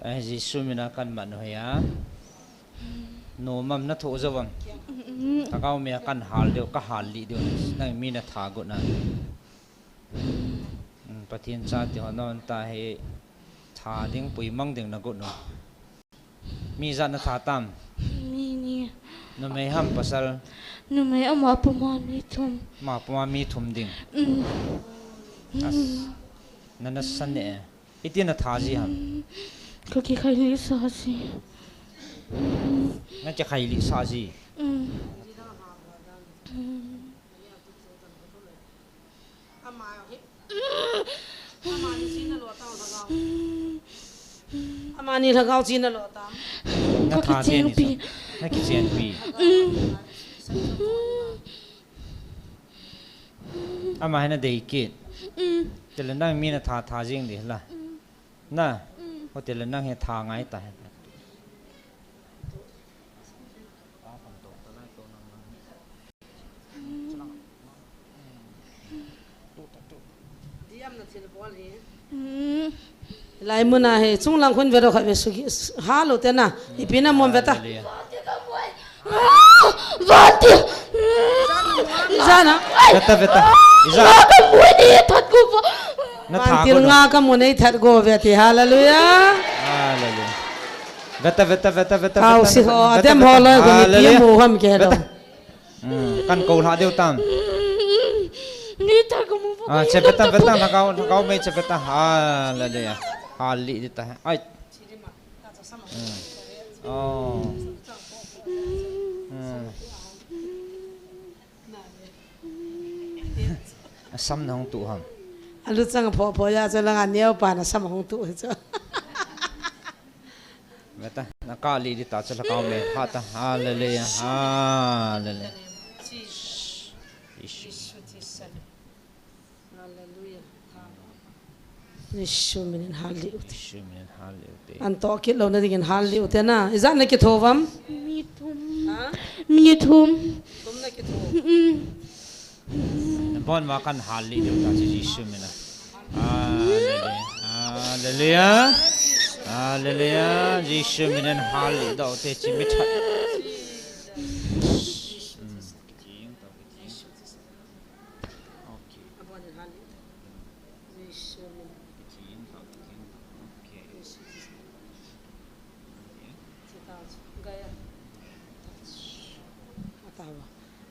Ai, Jesu mina kan man hoya. Nomam na tho jo vam. Lhagao mei a kan hal deu, ka hal li deu. Nang mina tha got na. Pathen cha ti ho non ta hi tha ding pui mang ding na got no. Mi ijat na tha tam? Mi ni. Numei ham pasal? Numei ama puma mi thum. Ama puma mi thum ding. As. Na na san ne. Iti na tha ji ham? Kakikhai li sa ji. Na kikhai li sa ji. Amani Lhagao chi na lo tam. Na tha te ni chu. Na kichen pi. Ama hi na dei kit. Tele nang mi na tha tha jing di la. Na. Ho tele nang hi tha ngai ta hi. Hmm. Lai muna he, chunglang khun ve ro kha ve sugi, ha lo te na, ipi na mom ve ta. Hallelujah. Vanti. Jana. Ve ta, ve ta. Ija. Nga ka mu nei that go va. Na tha Vantil go lo. Nga ka mu nei that go ve ti. Hallelujah. Hallelujah. Ve ta, ve ta, ve ta, ve ta, Kau ve ta, si ve ta, ho, ve ta, adem ve ho ta. Lo go ni pi Hallelujah. Mu ham ke Ve lo. ta. Hmm, kan ko lha deu tam. Ni ta ko mu pa Ah, ko che ni ve ta, ta ve ta, ko. Lhagao, lhagao mei che ve ta. Hallelujah. Hallelujah ta. Ai. Hmm. Oh. Hmm. Asam na hung tu ham. Alu chang pho pho ya cho langa neo pa na sam hung tu cho. Ve ta, na ka li di ta cho lhagao mei. Ha ta. Hallelujah. Hallelujah. Ish. Jisu minin hallelujah. Jisu minin hallelujah. An to kit lo na dingin hallelujah na. Ijat na kitho vam? Mi thum. Ha? Mi thum. Thum na kitho. Mm. Na bon ma kan hallelujah ta Jisu mina. Hallelujah. Hallelujah. Hallelujah. Jisu minin hallelujah da te chi mi that. Mm. Okay.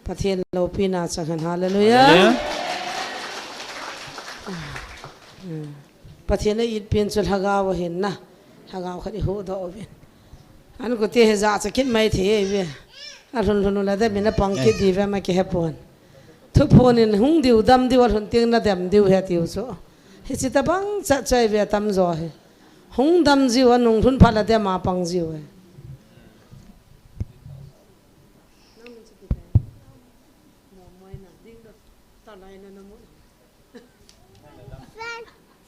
Pathen loupina chang hen, hallelujah. Hallelujah. Pathen a itpen chu lhagao ahin na. Lhagao khat i huhdoh uvin. An kute hi jachat kit mai thei ve. Alhun lhun u la dem in apang kit di ve ma kihe pon. Thuphon in hung diu dam diu alhun teng na dem diu he tiu chu. Hichi tabang chat chai ve tamjo hi. Hung dam jiu anung lhun phat la dem a pang jiu he.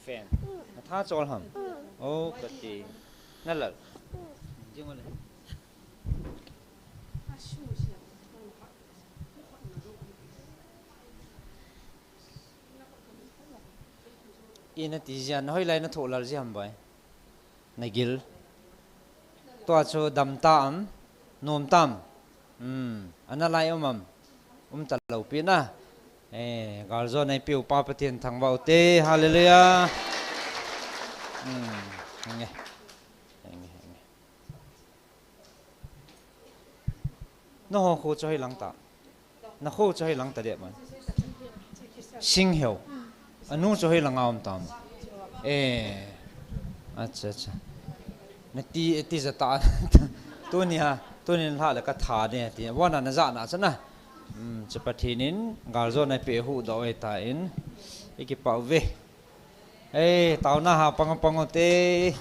Fan. Na tha chol ham. Oh, kati. Na lal. Jing ole. Ina ti jia, na hoilai na thoh lal ji ham bai. Na gil. Tua chu dam ta am, nom tam. Hmm, ana lai um am. Um ta lo pi na. Eh, galjo nei piu pa Pathen thangvah u te. Hallelujah. Hmm, nge. Nge, nge. Na ho kho chu hoi lang ta. Na kho chu hoi lang ta de man. Sing heu. Anu chu hoi lang a um tam. Eh. Acha, acha. Na ti, ti ja ta. Tunia, tunin lha le ka tha de ti. Wana na ja na cha na. Um, chu Pathen in galjo na pe huhdoh e ta in. I kipah uve. Eh, taona ha pang pang u te.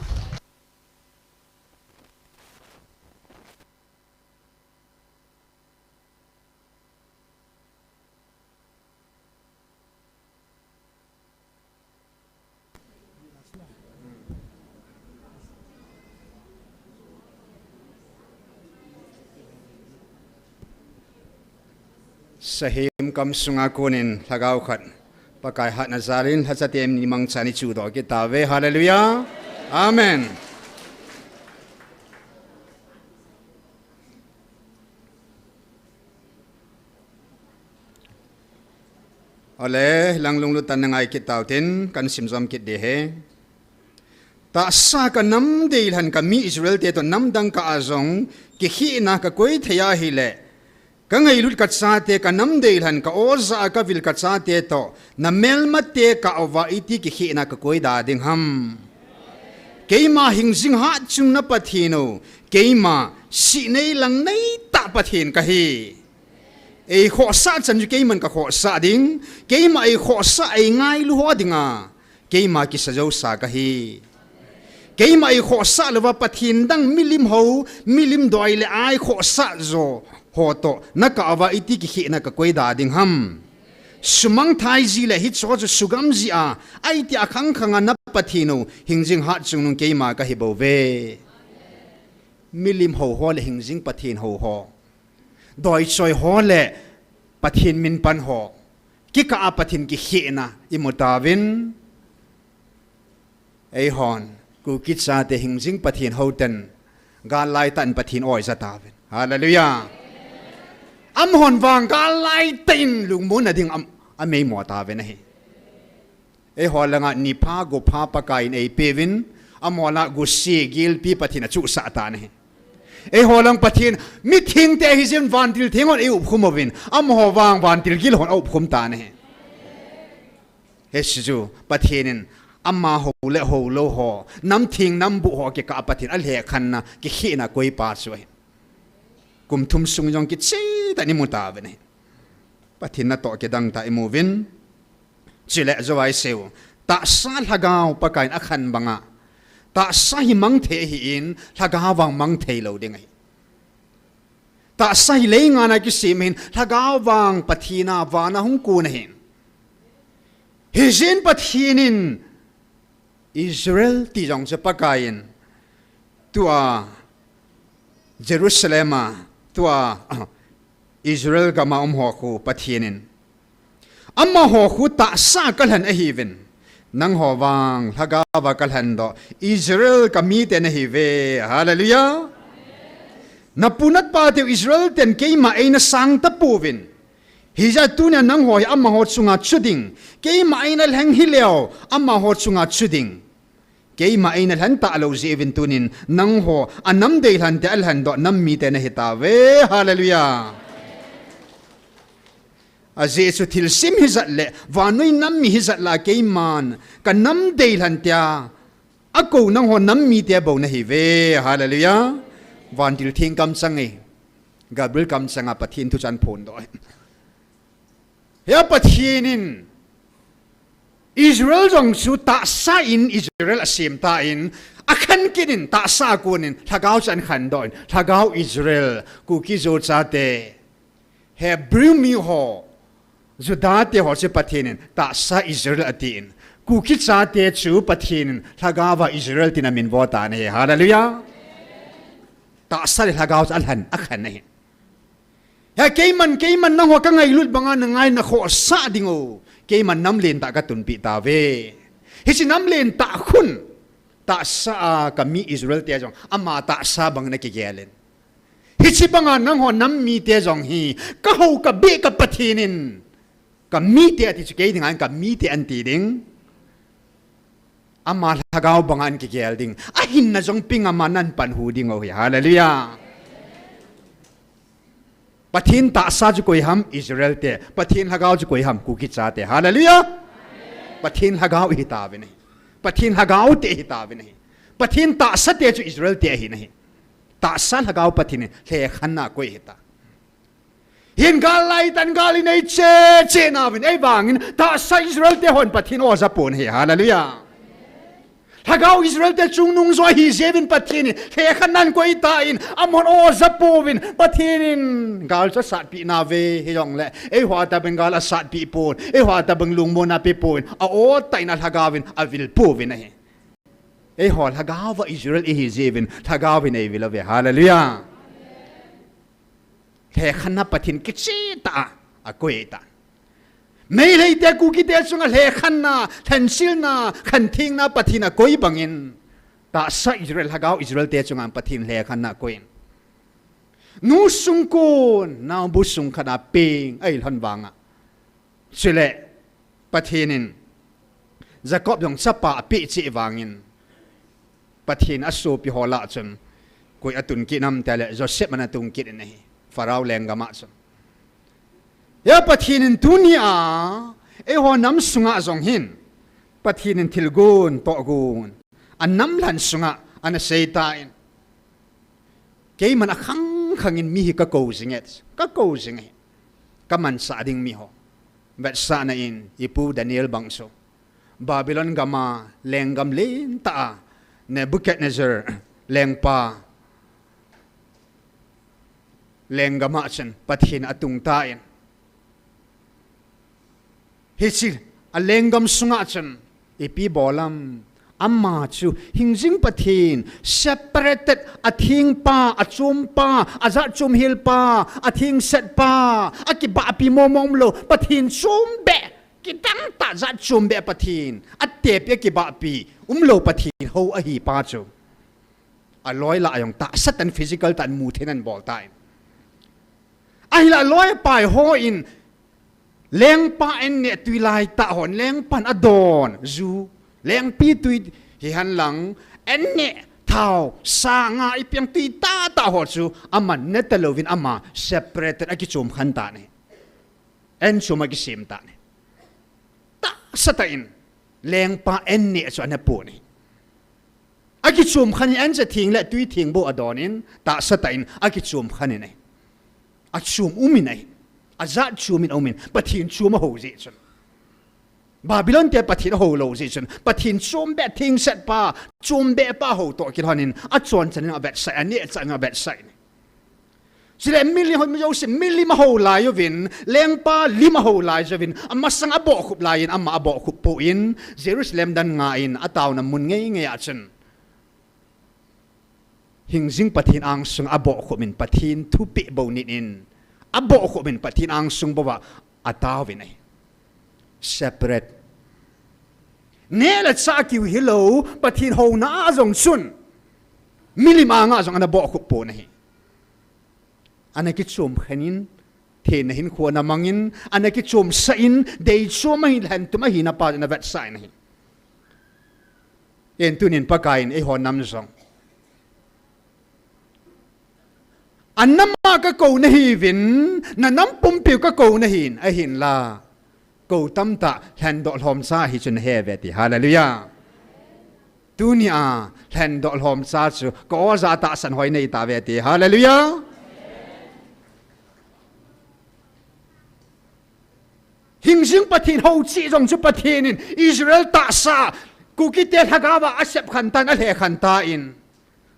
Sahem kam sunga konin lhagao khat Pakai hatna jalin lhachatem ni mangchan i chuhdoh kit tauve. Hallelujah. Amen. Ole, lang lunglut tah in na ngai kit tau tin, kan simjom kit ding ahi. Tahsa ka nam deilhen ka mi Israel te toh namdang kah a jong kikhehna ka koi thei ahileh, ka ngailut ka chate, ka nam deilhen ka aw jah a ka vil ka chate toh na melmate kah uva iti kikhehna ka koi da ding ham? Keima hingjing hatchungnung Pathen u, keima sih nei lang nei tah Pathen ka hi. Ei khohsah chan chu keiman ka khohsah ding, keima ei khohsah ei ngailu ho dinga keima kisa jousa ka hi. Keima ei khohsah louva Pathen dang milim ho, milim doi le a ei khohsah jo ho toh na kah uva iti kikhehna ka koi da ding ham? Sumang thai ji le hicheho chu sugam ji a, aiti a khang khang a na Pathen u hingjing hatchungnung keima ka hi bouve. Milim ho ho le hingjing Pathen ho ho, doi choi ho le Pathen min pan ho, kikah a Pathen kikhehna i mu tauvin, Eihon, Kuki chate hingjing Pathen houten, gal laitah in Pathen oi jatauvin. Hallelujah. Amahon vang gal laitah in lungmonna ding am, ameimo tauvin ahi. Eiho langa nipha gopha Pakaiyin eipeuvin, amaho lah gose gilpi Pathen achuhsah tan ahi. Eiho lang Pathen, mithengte hijeh in vantil theng hon eiupkhum uvin, amaho vang vantil gil hon aupkhum tan ahi. Hichu Pathen in amaho le houlou ho, namtheng nambuh ho kikah a Pathen alhekhenna, kikhehna koipa chu ahi. Kum thum sung jong kichehtah in imu tauvin ahi. Pathen natoh kidang tah imuvin. Chule jou a iseiyu, tahsa lhagao Pakaiyin akhen banga, tahsa hi mang thei ahin, lhagao vang mang thei lou ding ahi. Tahsa hi leingana kisem ahin, lhagao vang Pathen a vana hung kon ahin. Hijeh in Pathen in Israel ti jong chu Pakaiyin, tua Jerusalem a, tua Israel gam a um ho khu Pathen in, amaho khu tahsa a kalhen ahiuvin, nangho vang lhagao va kalhendoh, Israel kamite nahiuve. Hallelujah. Napu napateu Israel ten keima eina sang tapouvin, hijeh a tunia nangho hi amaho chunga chu ding, keima eina lheng hileu amaho chunga chu ding. Keima eina lhen talou jeh uvin tunin nangho anam deilhen tia alhendoh nam mite nahitauve. Hallelujah. Ajeh chu thilsem hijat le vannoi nam mi hijat lah a keiman kanam deilhen tia akou nangho nam mite bou nahiuve. Hallelujah. Vantil theng kamchang e, Gabriel kamchang a Pathen thuchan phondoh e. Hia Pathen in Israel jong chu tahsa in Israel asem tan, akhen kit in tahsa a konin lhagao chu ahin khendoh in, lhagao Israel, Kuki Zo chate, Hebrew mi ho, Juda te ho chu Pathen in tahsa Israel atin, Kuki chate chu Pathen in lhagao va Israel tin amin vo tan ahi. Hallelujah. Tahsa le lhagao chu alhen, akhen ahi. Hia keiman, keiman nangho kangailut banga nangai nakhohsah ding u, keiman nam lentah katunpeh tauve. Hiche nam lentah khun, tahsa a kami Israel te jong ama tahsa bang in akigel in, hiche banga nangho nam mite jong hi kahou kabeh ka Pathen in kamite ati chu kei dinga in kamite anti ding. Ama lhagao banga in kigel ding. Ahinna jong peng ama nahin panhu ding u ahi. Hallelujah. Pathen tahsa chu koi ham? Israel te. Pathen lhagao chu koi ham? Kuki chate. Hallelujah. Pathen lhagao ihitauvin ahi. Pathen lhagao te ihitauvin ahi. Pathen tahsa te chu Israel te ahin ahi. Tahsa lhagao Pathen in lhekhenna akoi ahita. Hin gal laitah in gal in eiche che nauvin, ahivangin tahsa Israel te hon Pathen o ajapon ahi. Hallelujah. Lhagao Israel te chungnung jo ahi jeh uvin Pathen in lhekhenna ahin koi tan, amahon o ajapouvin, Pathen in gal chu asatpeh nauve, hijongle eiho a tobang gal asatpeh pon, eiho a tobang lungmonna apeh pon, a o tah in alhagao in avil pouvin ahi. Eiho lhagao va Israel ihi jeh uvin lhagao in eivil uve. Hallelujah. Lhekhenna Pathen kichehtah a akoi tan. Meitei te Kuki te chunga lhekhenna, lhensilna, khenthengna Pathen akoi bangin, tahsa Israel, lhagao Israel te chunga Pathen lhekhenna akoi in, nu sung kon naobu sung khat a peng ahilhon vanga, chule Pathen in Jacob jong chapa apeh cheh vangin, Pathen asopi ho lah chun koi atun kit nam tile Joseph ana tung kit in ahi, Pharaoh lenggam a chun. Hia Pathen in tunia eiho nam sunga jong hin Pathen in thilgon tohgon anam lhan sunga ana seitan, keiman akhang khangin mi hi kakou jinge, kakou jing ahi. Kamansah ding mi ho. Vetsahna in ipu Daniel bang chu Babylon gam a lenggam lentah a Nebuchadnezzar lengpa lenggam a chun Pathen atung tan, hiche alenggam sunga chun ipi bol am? Ama chu hingjing Pathen, separated, athengpa, achompa, ajat chom helpa, athengsetpa, akibahpi momo umlou Pathen chombeh, kidangtah jat chombeh Pathen, atepi, akibahpi, umlou Pathen hou ahi pa chu, aloi lah a jong tahsa tah in physical tah in mu thei in abol tan. Ahinlah aloi apai hon lengpa an neh tui lai tah hon, lengpan adon, ju, lengpi tui hihen lang, an neh thao, sa nga ipi ang tui tah tah ho chu, aman ne talouvin ama separated, akichom khen tan ahi. An chom akisem tan ahi. Tahsa tah in, lengpa an neh chu ana pon ahi. Akichom khen in an cha theng le tui theng bou adon in, tahsa tah in akichom khen in ahi. Achom um in ahi. Ajat chom in aum in, Pathen chom ahou jeh chun. Babylon te Pathen ahou lou jeh chun, Pathen chom beh thengset pa, chom beh pa hou toh kilhon in, achon chan in avetsah, aneh chan in avetsah in. Chule milim ho, mi jouse milim ahou lai uvin, lengpa lim ahou lai uvin, amasang abohkhup lai in, ama abohkhup poi in, Jerusalem dan nga in, ataona mun ngei ngei a chun. Hingjing Pathen angsung abohkhup in, Pathen thupeh bou nit in, abohkhup in, Pathen angsung bou a ataovin ahi. Separate. Neh le chah kiu hilou, Pathen houna a jong chun, milim anga jong ana bohkhup pon ahi. Ana kichom khen in, thenna hinkho ana mang in, ana kichomsah in, deichom ahin, lhentum ahina pa ana vetsah in ahi. Ken tunin Pakai in eiho nam jong, anam a kakou nahiuvin, nanam pumpiu kakou nahin, ahinla kou tamtah lhendoh lhomcha hi chu nahe uve ti. Hallelujah. Tunia lhendoh lhomcha chu ka-o ja tahsan hoi nei tauve ti. Hallelujah. Hingjing Pathen hou cheh jong chu Pathen in Israel tahsa, Kukite lhagao a asep khen tan, alhe khen tan.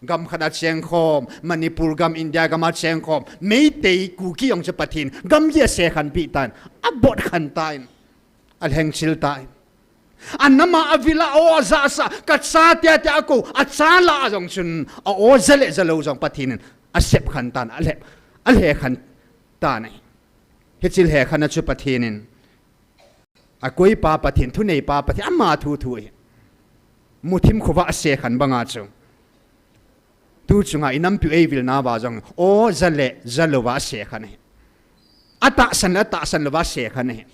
Gam khat a chengkhom, Manipur gam, India gam a chengkhom Meitei, Kuki jong chu Pathen gam li a se khenpeh tan, abot khen tan, alhengchil tan. Anam a, avil a, a-o ajahsah, kachate tia akou, acha lah a jong chun a-o ja le jalou jong Pathen in asep khen tan, alhe, alhe khen tan ahi. Hiche lhekhenna chu Pathen in akoipa Pathen, thuneipa Pathen, ama thu thu ahi. Muthim khovah a se khen banga chu, tu chunga inampiu eivilnauva jong o ja le jalouva ase khen ahi. Atahsan le atahsan louva ase khen ahi.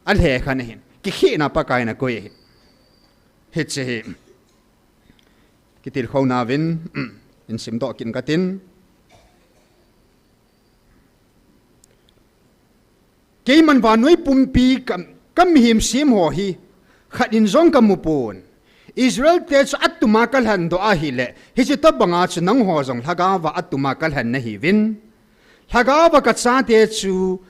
Alhe khen ahi. Kikhehna Pakaiyin akoi ahi. Hiche hi kitilkhouna uvin insimdoh kit katin. Keiman vannoi pumpi ka, kamihem semho hi khat in jong kamupon. Israelte chu atuma kalhendoh ahile, hiche tobanga chu nangho jong lhagaova atuma kalhen nahiuvin. Lhagaova kachate chu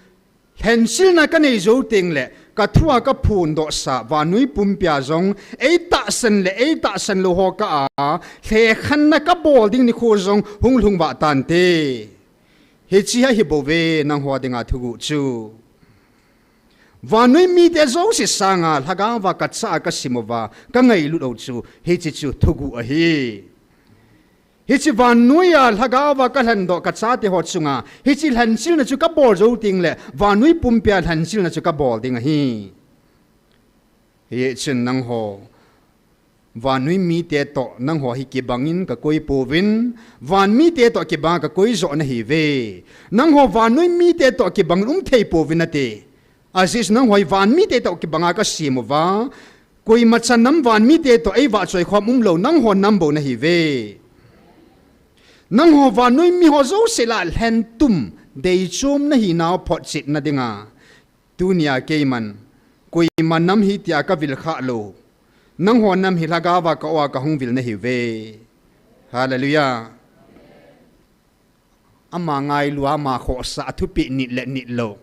lhenchilna kanei jou tengle, kathua kaphondohsa vannoi pumpia jong eitahsan le eitahsan louho kah a, lhekhenna kabol ding nikho jong hung lhung vah tante. Hiche hi ahibouve nangho dinga thuguh chu. Vannoi mite jouse sanga lhagaova kachah a kasim uva kangailut u chu hiche chu thuguh ahi. Hiche vannoiya lhagaova kalhendoh kachateho chunga hiche lhenchilna chu kabol jou tengle vannoi pumpia lhenchilna chu kabol ding ahi. Hichun nangho vannoi mite toh nangho hi kibangin kakoipouvin, van mite toh kibanga kakoi joh nahiuve. Nangho vannoi mite toh kibangin umthei pouvin ati. Ajeh chu nangho hi van mite toh kibanga kasem uva, koimacha nam van mite toh eivahchoi khom umlou nangho nam bou nahiuve. Nangho vannoi miho jouse lah a lhentum deichom nahinau photchetna dinga tunia keiman koima nam hi tia kavil khah lou, nangho nam hi lhagaova ka-o a kahung vil nahiuve. Hallelujah. Ama ngailua, ama khohsah, athupeh nit le nitlou.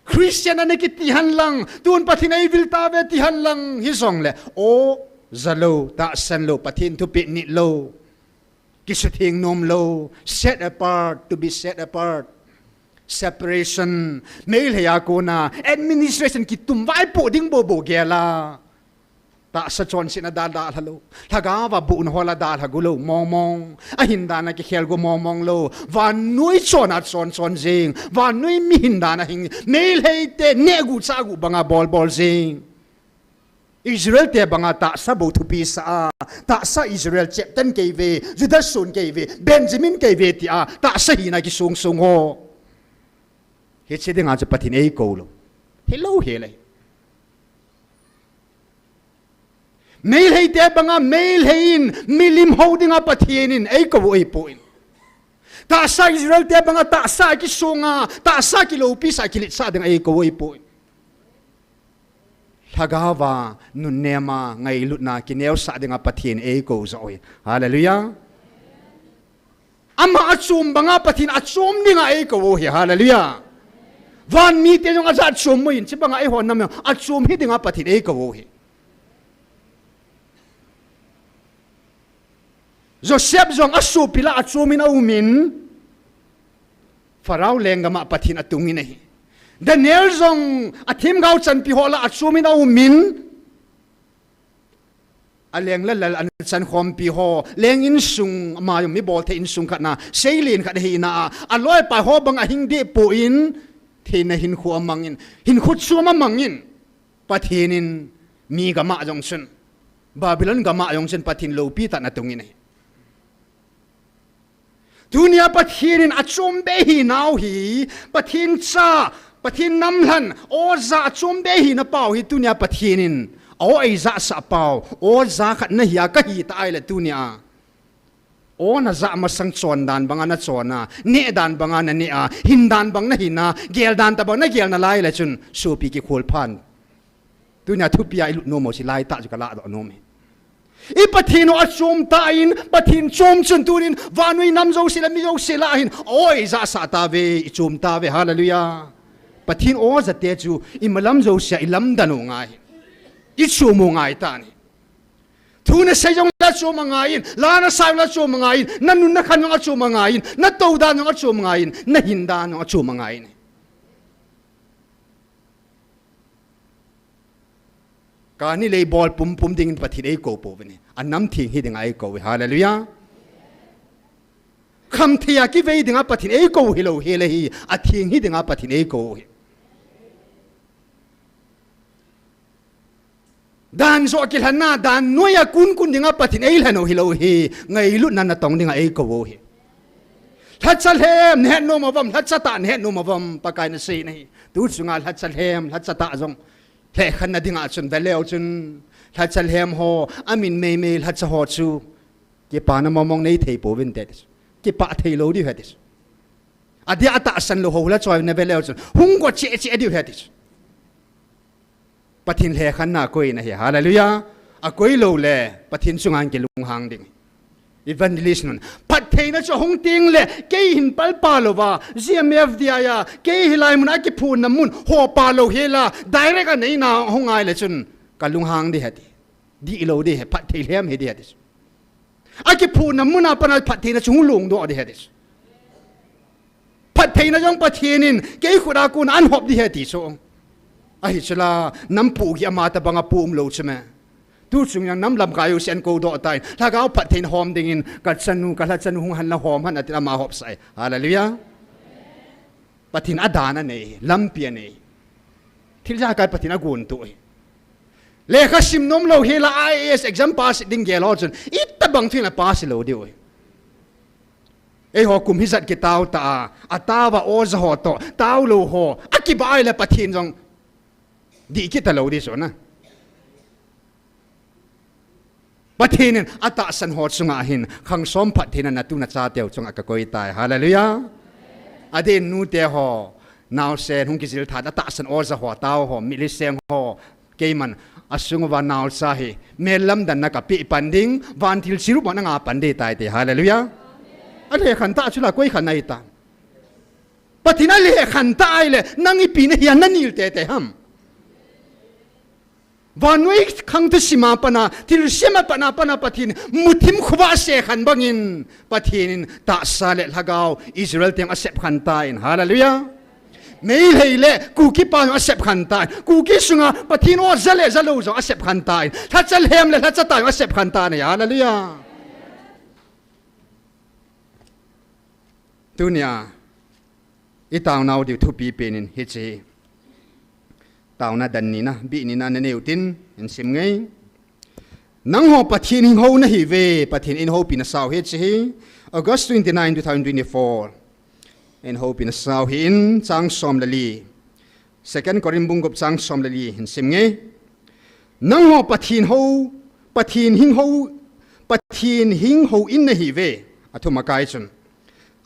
Christian ana kiti henlang, tun Pathen in eivil tauve ti henlang, hijongle o jalou, tahsan lou, Pathen thupeh nitlou, kisutheng nomlou, set apart, to be set apart. Separation, Meiteiya kona administration kitum vaipoh ding bou bou gel a, tahsa chonsetna dalha lou, lhagaova bohna ho la dalha gulou mong mong, ahin dan a kikhel gu mong mong lou, vannoi chon a chon chon jing, vannoi mi hin dan a hing, Meiteite nehgu chahgu banga bol bol jing. Israel te banga tahsa bou thupi sa a, tahsa Israel cheptan kei ve, Judah sun kei ve, Benjamin kei ve tia tahsa hina kisung sung ho. Hiche dinga chu Pathen eikou lou. Hilou hile. Meilhei te banga Meilhei in milim hou dinga Pathen in eikou u ahipoi. Tahsa Israel te banga tahsa kisunga, tahsa kiloupi sa, kilitsa dinga eikou u ahipoi. Lhagao va nunnema ngailutna kineosah dinga Pathen eikou joh u ahi. Hallelujah. Ama achom banga Pathen achom dinga eikou u ahi. Hallelujah. Van mite jong ajat chom uvin, chubanga eiho nam jong achom hi dinga Pathen eikou u ahi. Joseph jong asopi lah a achomin aumin, Pharaoh lenggam a Pathen atungin ahi. Daniel jong athemgao chanpi ho lah a achomin aumin, aleng le lal ana chankhompi ho, leng insung, ama jong mi bolthei insung khat na, seilen khat ahina a, aloipa ho bang ahing deh poi, theina hinkho amangin, hinkho chom amangin, Pathen in mi gam a jong chun, Babylon gam a jong chun Pathen loupi tah in atungin ahi. Tunia Pathen in achom be hinau hi, Pathen cha, Pathen namlhen, oja achom be hina pau hi tunia Pathen in a-o eijahsah pau, oja khat nahi a kahi ta ahile tunia, o najah masang chon dan banga nachon a, neh dan banga naneh a, hin dan bang nahin a, gel dan tobang nagel nalai le chun sopi kikhol phan. Tunia thupia ilut nom u chu laitah chu kalahdoh nom e. I Pathen u achom tah in, Pathen chom chun tunin vannoi nam jouse le mi jouse lah a hin a-o eijahsah tauve, ichom tauve. Hallelujah. Pathen oja te chu imalam jousea ilamdan u ngai, ichom u ngai tan ahi. Thu nasei jongle achom angaiyin, la nasa jongle achom angaiyin, nanun nakhan jong achom angaiyin, natou dan jong achom angaiyin, nahin dan jong achom angaiyin. Kani lei bol pumpum dingin Pathen eikou pouvin ahi. Anam theng hi dinga eikou e. Hallelujah. Khamthei a kivei dinga Pathen eikou hilou hile hi, atheng hi dinga Pathen eikou ahi. Dan joh kilhenna, dan noiya kunkun dinga Pathen eilhen u hilou hi, ngailutna natong dinga eikou u ahi. Lhacha lhem nahet nom uvam, lhacha tah nahet nom uvam, Pakai naseina hi. Tu chunga lhacha lhem, lhacha tah jong lhekhenna dinga chun veleu chun, lhacha lhem ho, amin meimei lhacha ho chu kipana mongmong neithei pouvinte ti chu. Kipah theilou diu ahi ti chu. Adia atahsan lou ho lhacha ho naveleu chun hung go cheh cheh diu ahi ti chu. Pathen lhekhenna akoina ahi. Hallelujah. Akoi loule Pathen chunga kilunghang ding. Evangelist nun, phattheina chu ahung tengle kei hin palpa louva, G M F D I a, kei hilai muna kiphutna mun hopa lou hela, direct a neina ahung ngai le chun kalunghang ding ahi ti. Dihlou ding ahi, phatthei lhem hiding ahi ti chu. Akiphutna muna pana phattheina chu hung longdoh ding ahi ti chu. Phattheina jong Pathen in kei khut a kona ahin hop ding ahi ti chu. Ahi chula, nam pohgih ama tobanga poh umlou chu me. Tu chung jong nam lamkai jouse ahin koudoh tan, lhagao phattheina hom dingin, kachanu, kalhachanu hung hen la hom hen atin ama hopsah e. Hallelujah. Pathen adan anei, lampi anei. Thil ijakai Pathen agontoh e. Lekha sim nomlou hela I A S exam pass ding gel ho chun itobang thu in apass lou diu ahi. Eiho kum hijat kitao ta a, ataova oja ho toh taolou ho akibah ahile Pathen jong dih kit talou ding chu na. Pathen in atahsan ho chunga hin khangsom phattheina natu nachateu chunga kakoi tai. Hallelujah. Adeh in nute ho, naosen hung kijil tha in atahsan oja ho, tao ho, mitlhi seng ho, keiman asung uva naocha hi mellamdanna kapeh pan ding, vantil chirup ho nanga pan ding tai ti. Hallelujah. Alhekhen tah chula koi khen ahitam? Pathen in alhekhen tah ahile nang ipi nahi a nanil teitei ham? Vannoi khang thusim a pana, thilsem a pana, pana Pathen muthim khovah a asep khen bangin, Pathen in tahsa le lhagao Israel teng asep khen tan. Hallelujah. Meitei le Kuki pa jong asep khen tan. Kuki sunga Pathen oja le jalou jong asep khen tan. Lhacha lhem le lhacha tah jong asep khen tan. Hallelujah. Tunia itaonau diu thupi penin hiche. Taona dan nina, bih nina nanei utin, hin sim nge. Nangho Pathen hing hou nahiuve, Pathen in eihoupi nasa u ahi, hiche hi August twenty-nine, two thousand twenty-four. Eihoupi nasa u ahin, chang som le li. Second Corinth bung gup chang som le li, hin sim nge. Nangho Pathen hou, Pathen hing hou, Pathen hing hou in nahiuve, athum akai chun.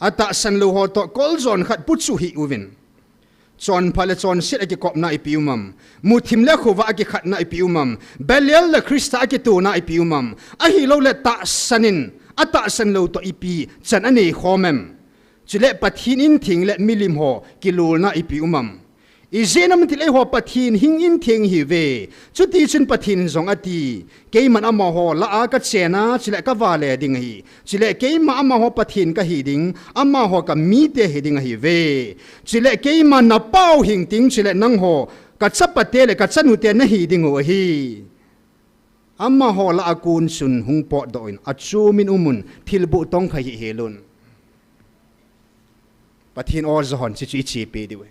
Atahsan lou ho toh koljon khat puchu hih uvin. Chonpha le chonset a kikopna ipi um am? Muthim le khovah a kikhatna ipi um am? Belial le Christa a kitona ipi um am? Ahilouleh tahsan in, atahsan lou toh ipi chan anei khom em? Chule Pathen in theng le milim ho kilolna ipi um am? Ijeh inem itile eiho Pathen hing in theng ihiuve. Chutichun Pathen in jong ati, keiman amaho lah a kachen a, chule kavale ding ahi. Chule keima amaho Pathen kahi ding, amaho kamite hiding ahiuve. Chule keima napau hing ting, chule nangho kachapate le kachanute nahi diu ahi. Amaho lah a kon chun hung potdoh in, achom in umun, thilboh tongkha hih helun. Pathen oja hon hichu ichepi diu ahi.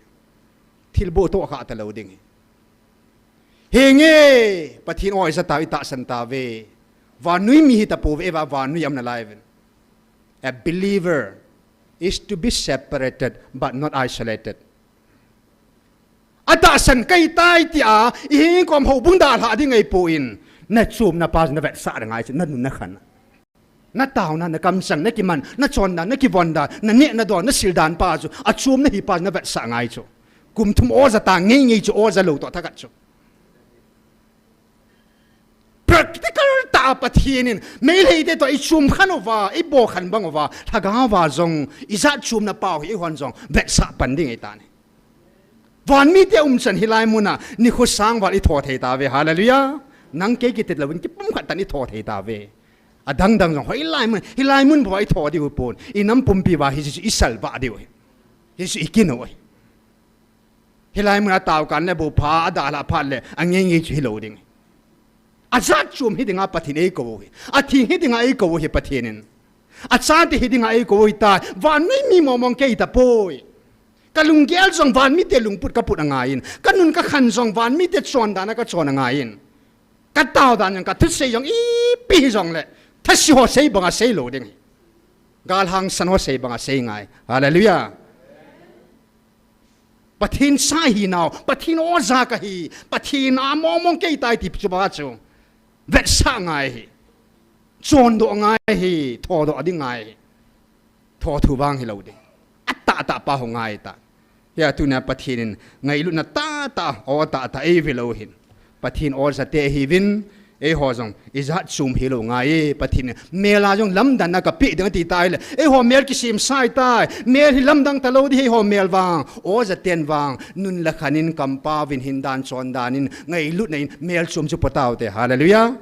Thilboh tongkha talou ding ahi. Henge, Pathen oja tau itahsan tauve. Vannoi mi hitapouve, eiva vannoi a um nalaiuvin. A believer is to be separated but not isolated. Atahsan kahitai tia, ihinkho houbung dalha ding ahipon, nachomna pa chu navetsah ngai chu, nanun nakhan. Nataona, nakamchang, nakiman, nachondan, nakivondan, naneh nadon, nasildan pa chu, achom nahi pa chu navetsah ngai chu. Kum thum oja ta ngeingei chu oja lou toh thakhat chu. Practical tah a Pathen in, Meiteite toh ichom khan uva, ibolkhan bang uva, lhagao va jong, ijat chomna pa hi eihon jong vetsah pan ding ahitai. Vanmite umchan hilai muna, nikho sang val itho thei tauve, hallelujah. Nang kei kiti louvin, kipumkhat tah in itho thei tauve. Adangdang jong, hoilai mun, hilai mun bou a itho diu pon, inam pumpi va hichu isalvah diu ahi. Hichu ikin u ahi. Hilai mun a taokan le bou pha, adalha phat le, angeingei chu hilou ding. Ajat chom hiding a Pathen in eikou u ahi. Atheng hiding a eikou u ahi Pathen in. Achate hiding a eikou u ahitai. Vannoi mi mongmong kei tapoi. Kalunggel jong vanmite lungput kaput angaiyin. Kanun kakhan jong vanmite chondan a kachon angaiyin. Kataodan jong kathusei jong ipi hijongle, thase ho sei banga sei lou ding ahi. Galhangsan ho sei banga sei ngai. Hallelujah. Pathen cha hinau, Pathen oja kahi, Pathen a mongmong kei tai ti chu ba chu vetsah ngai ahi. Chondoh ngai ahi, thodoh ding ngai ahi. Thothu vang hilou ding. Atahtah pa ho ngai ta. Hia tunia Pathen in ngailutna tahtah, o tahtah eivil u ahin. Pathen ojate ihiuvin, eiho jong ijat chom hilou ngai e, Pathen in mel a jong lamdanna kapeh ding ati tai le, eiho mel kisemsa ahitai, mel hi lamdang talou ding ahi eiho mel vang, ojaten vang, nun le khan in kampaovin hindan chondan in, ngailutna in mel chom chu po taute, hallelujah.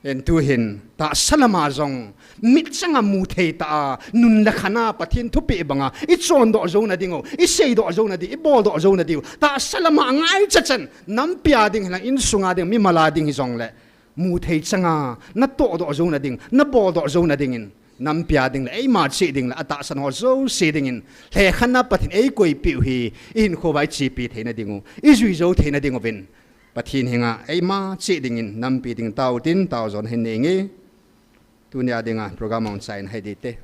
Hin tuhin, tahsa lama jong, mitchanga muthei tah a, nun le khan a Pathen thupeh banga, ichondoh jouna diu, iseidoh jouna diu, iboldoh jouna diu, tahsa lama ngaichat chan, nampi a ding hilang insunga ding, mimal a ding hijongle, muthei changa, natohdoh jouna ding, naboldoh jouna dingin, nampi a ding le, eima cheh ding le, atahsan ho jouse dingin, lhekhan a Pathen in eikoipeh u hi, ihinkho uva ichepi theina diu, ijui jou theina diuvin, Pathen henga eima cheh dingin nampi ding tao tin tao jona hin neinge. Tunia dinga program ahung chai in hai ding te.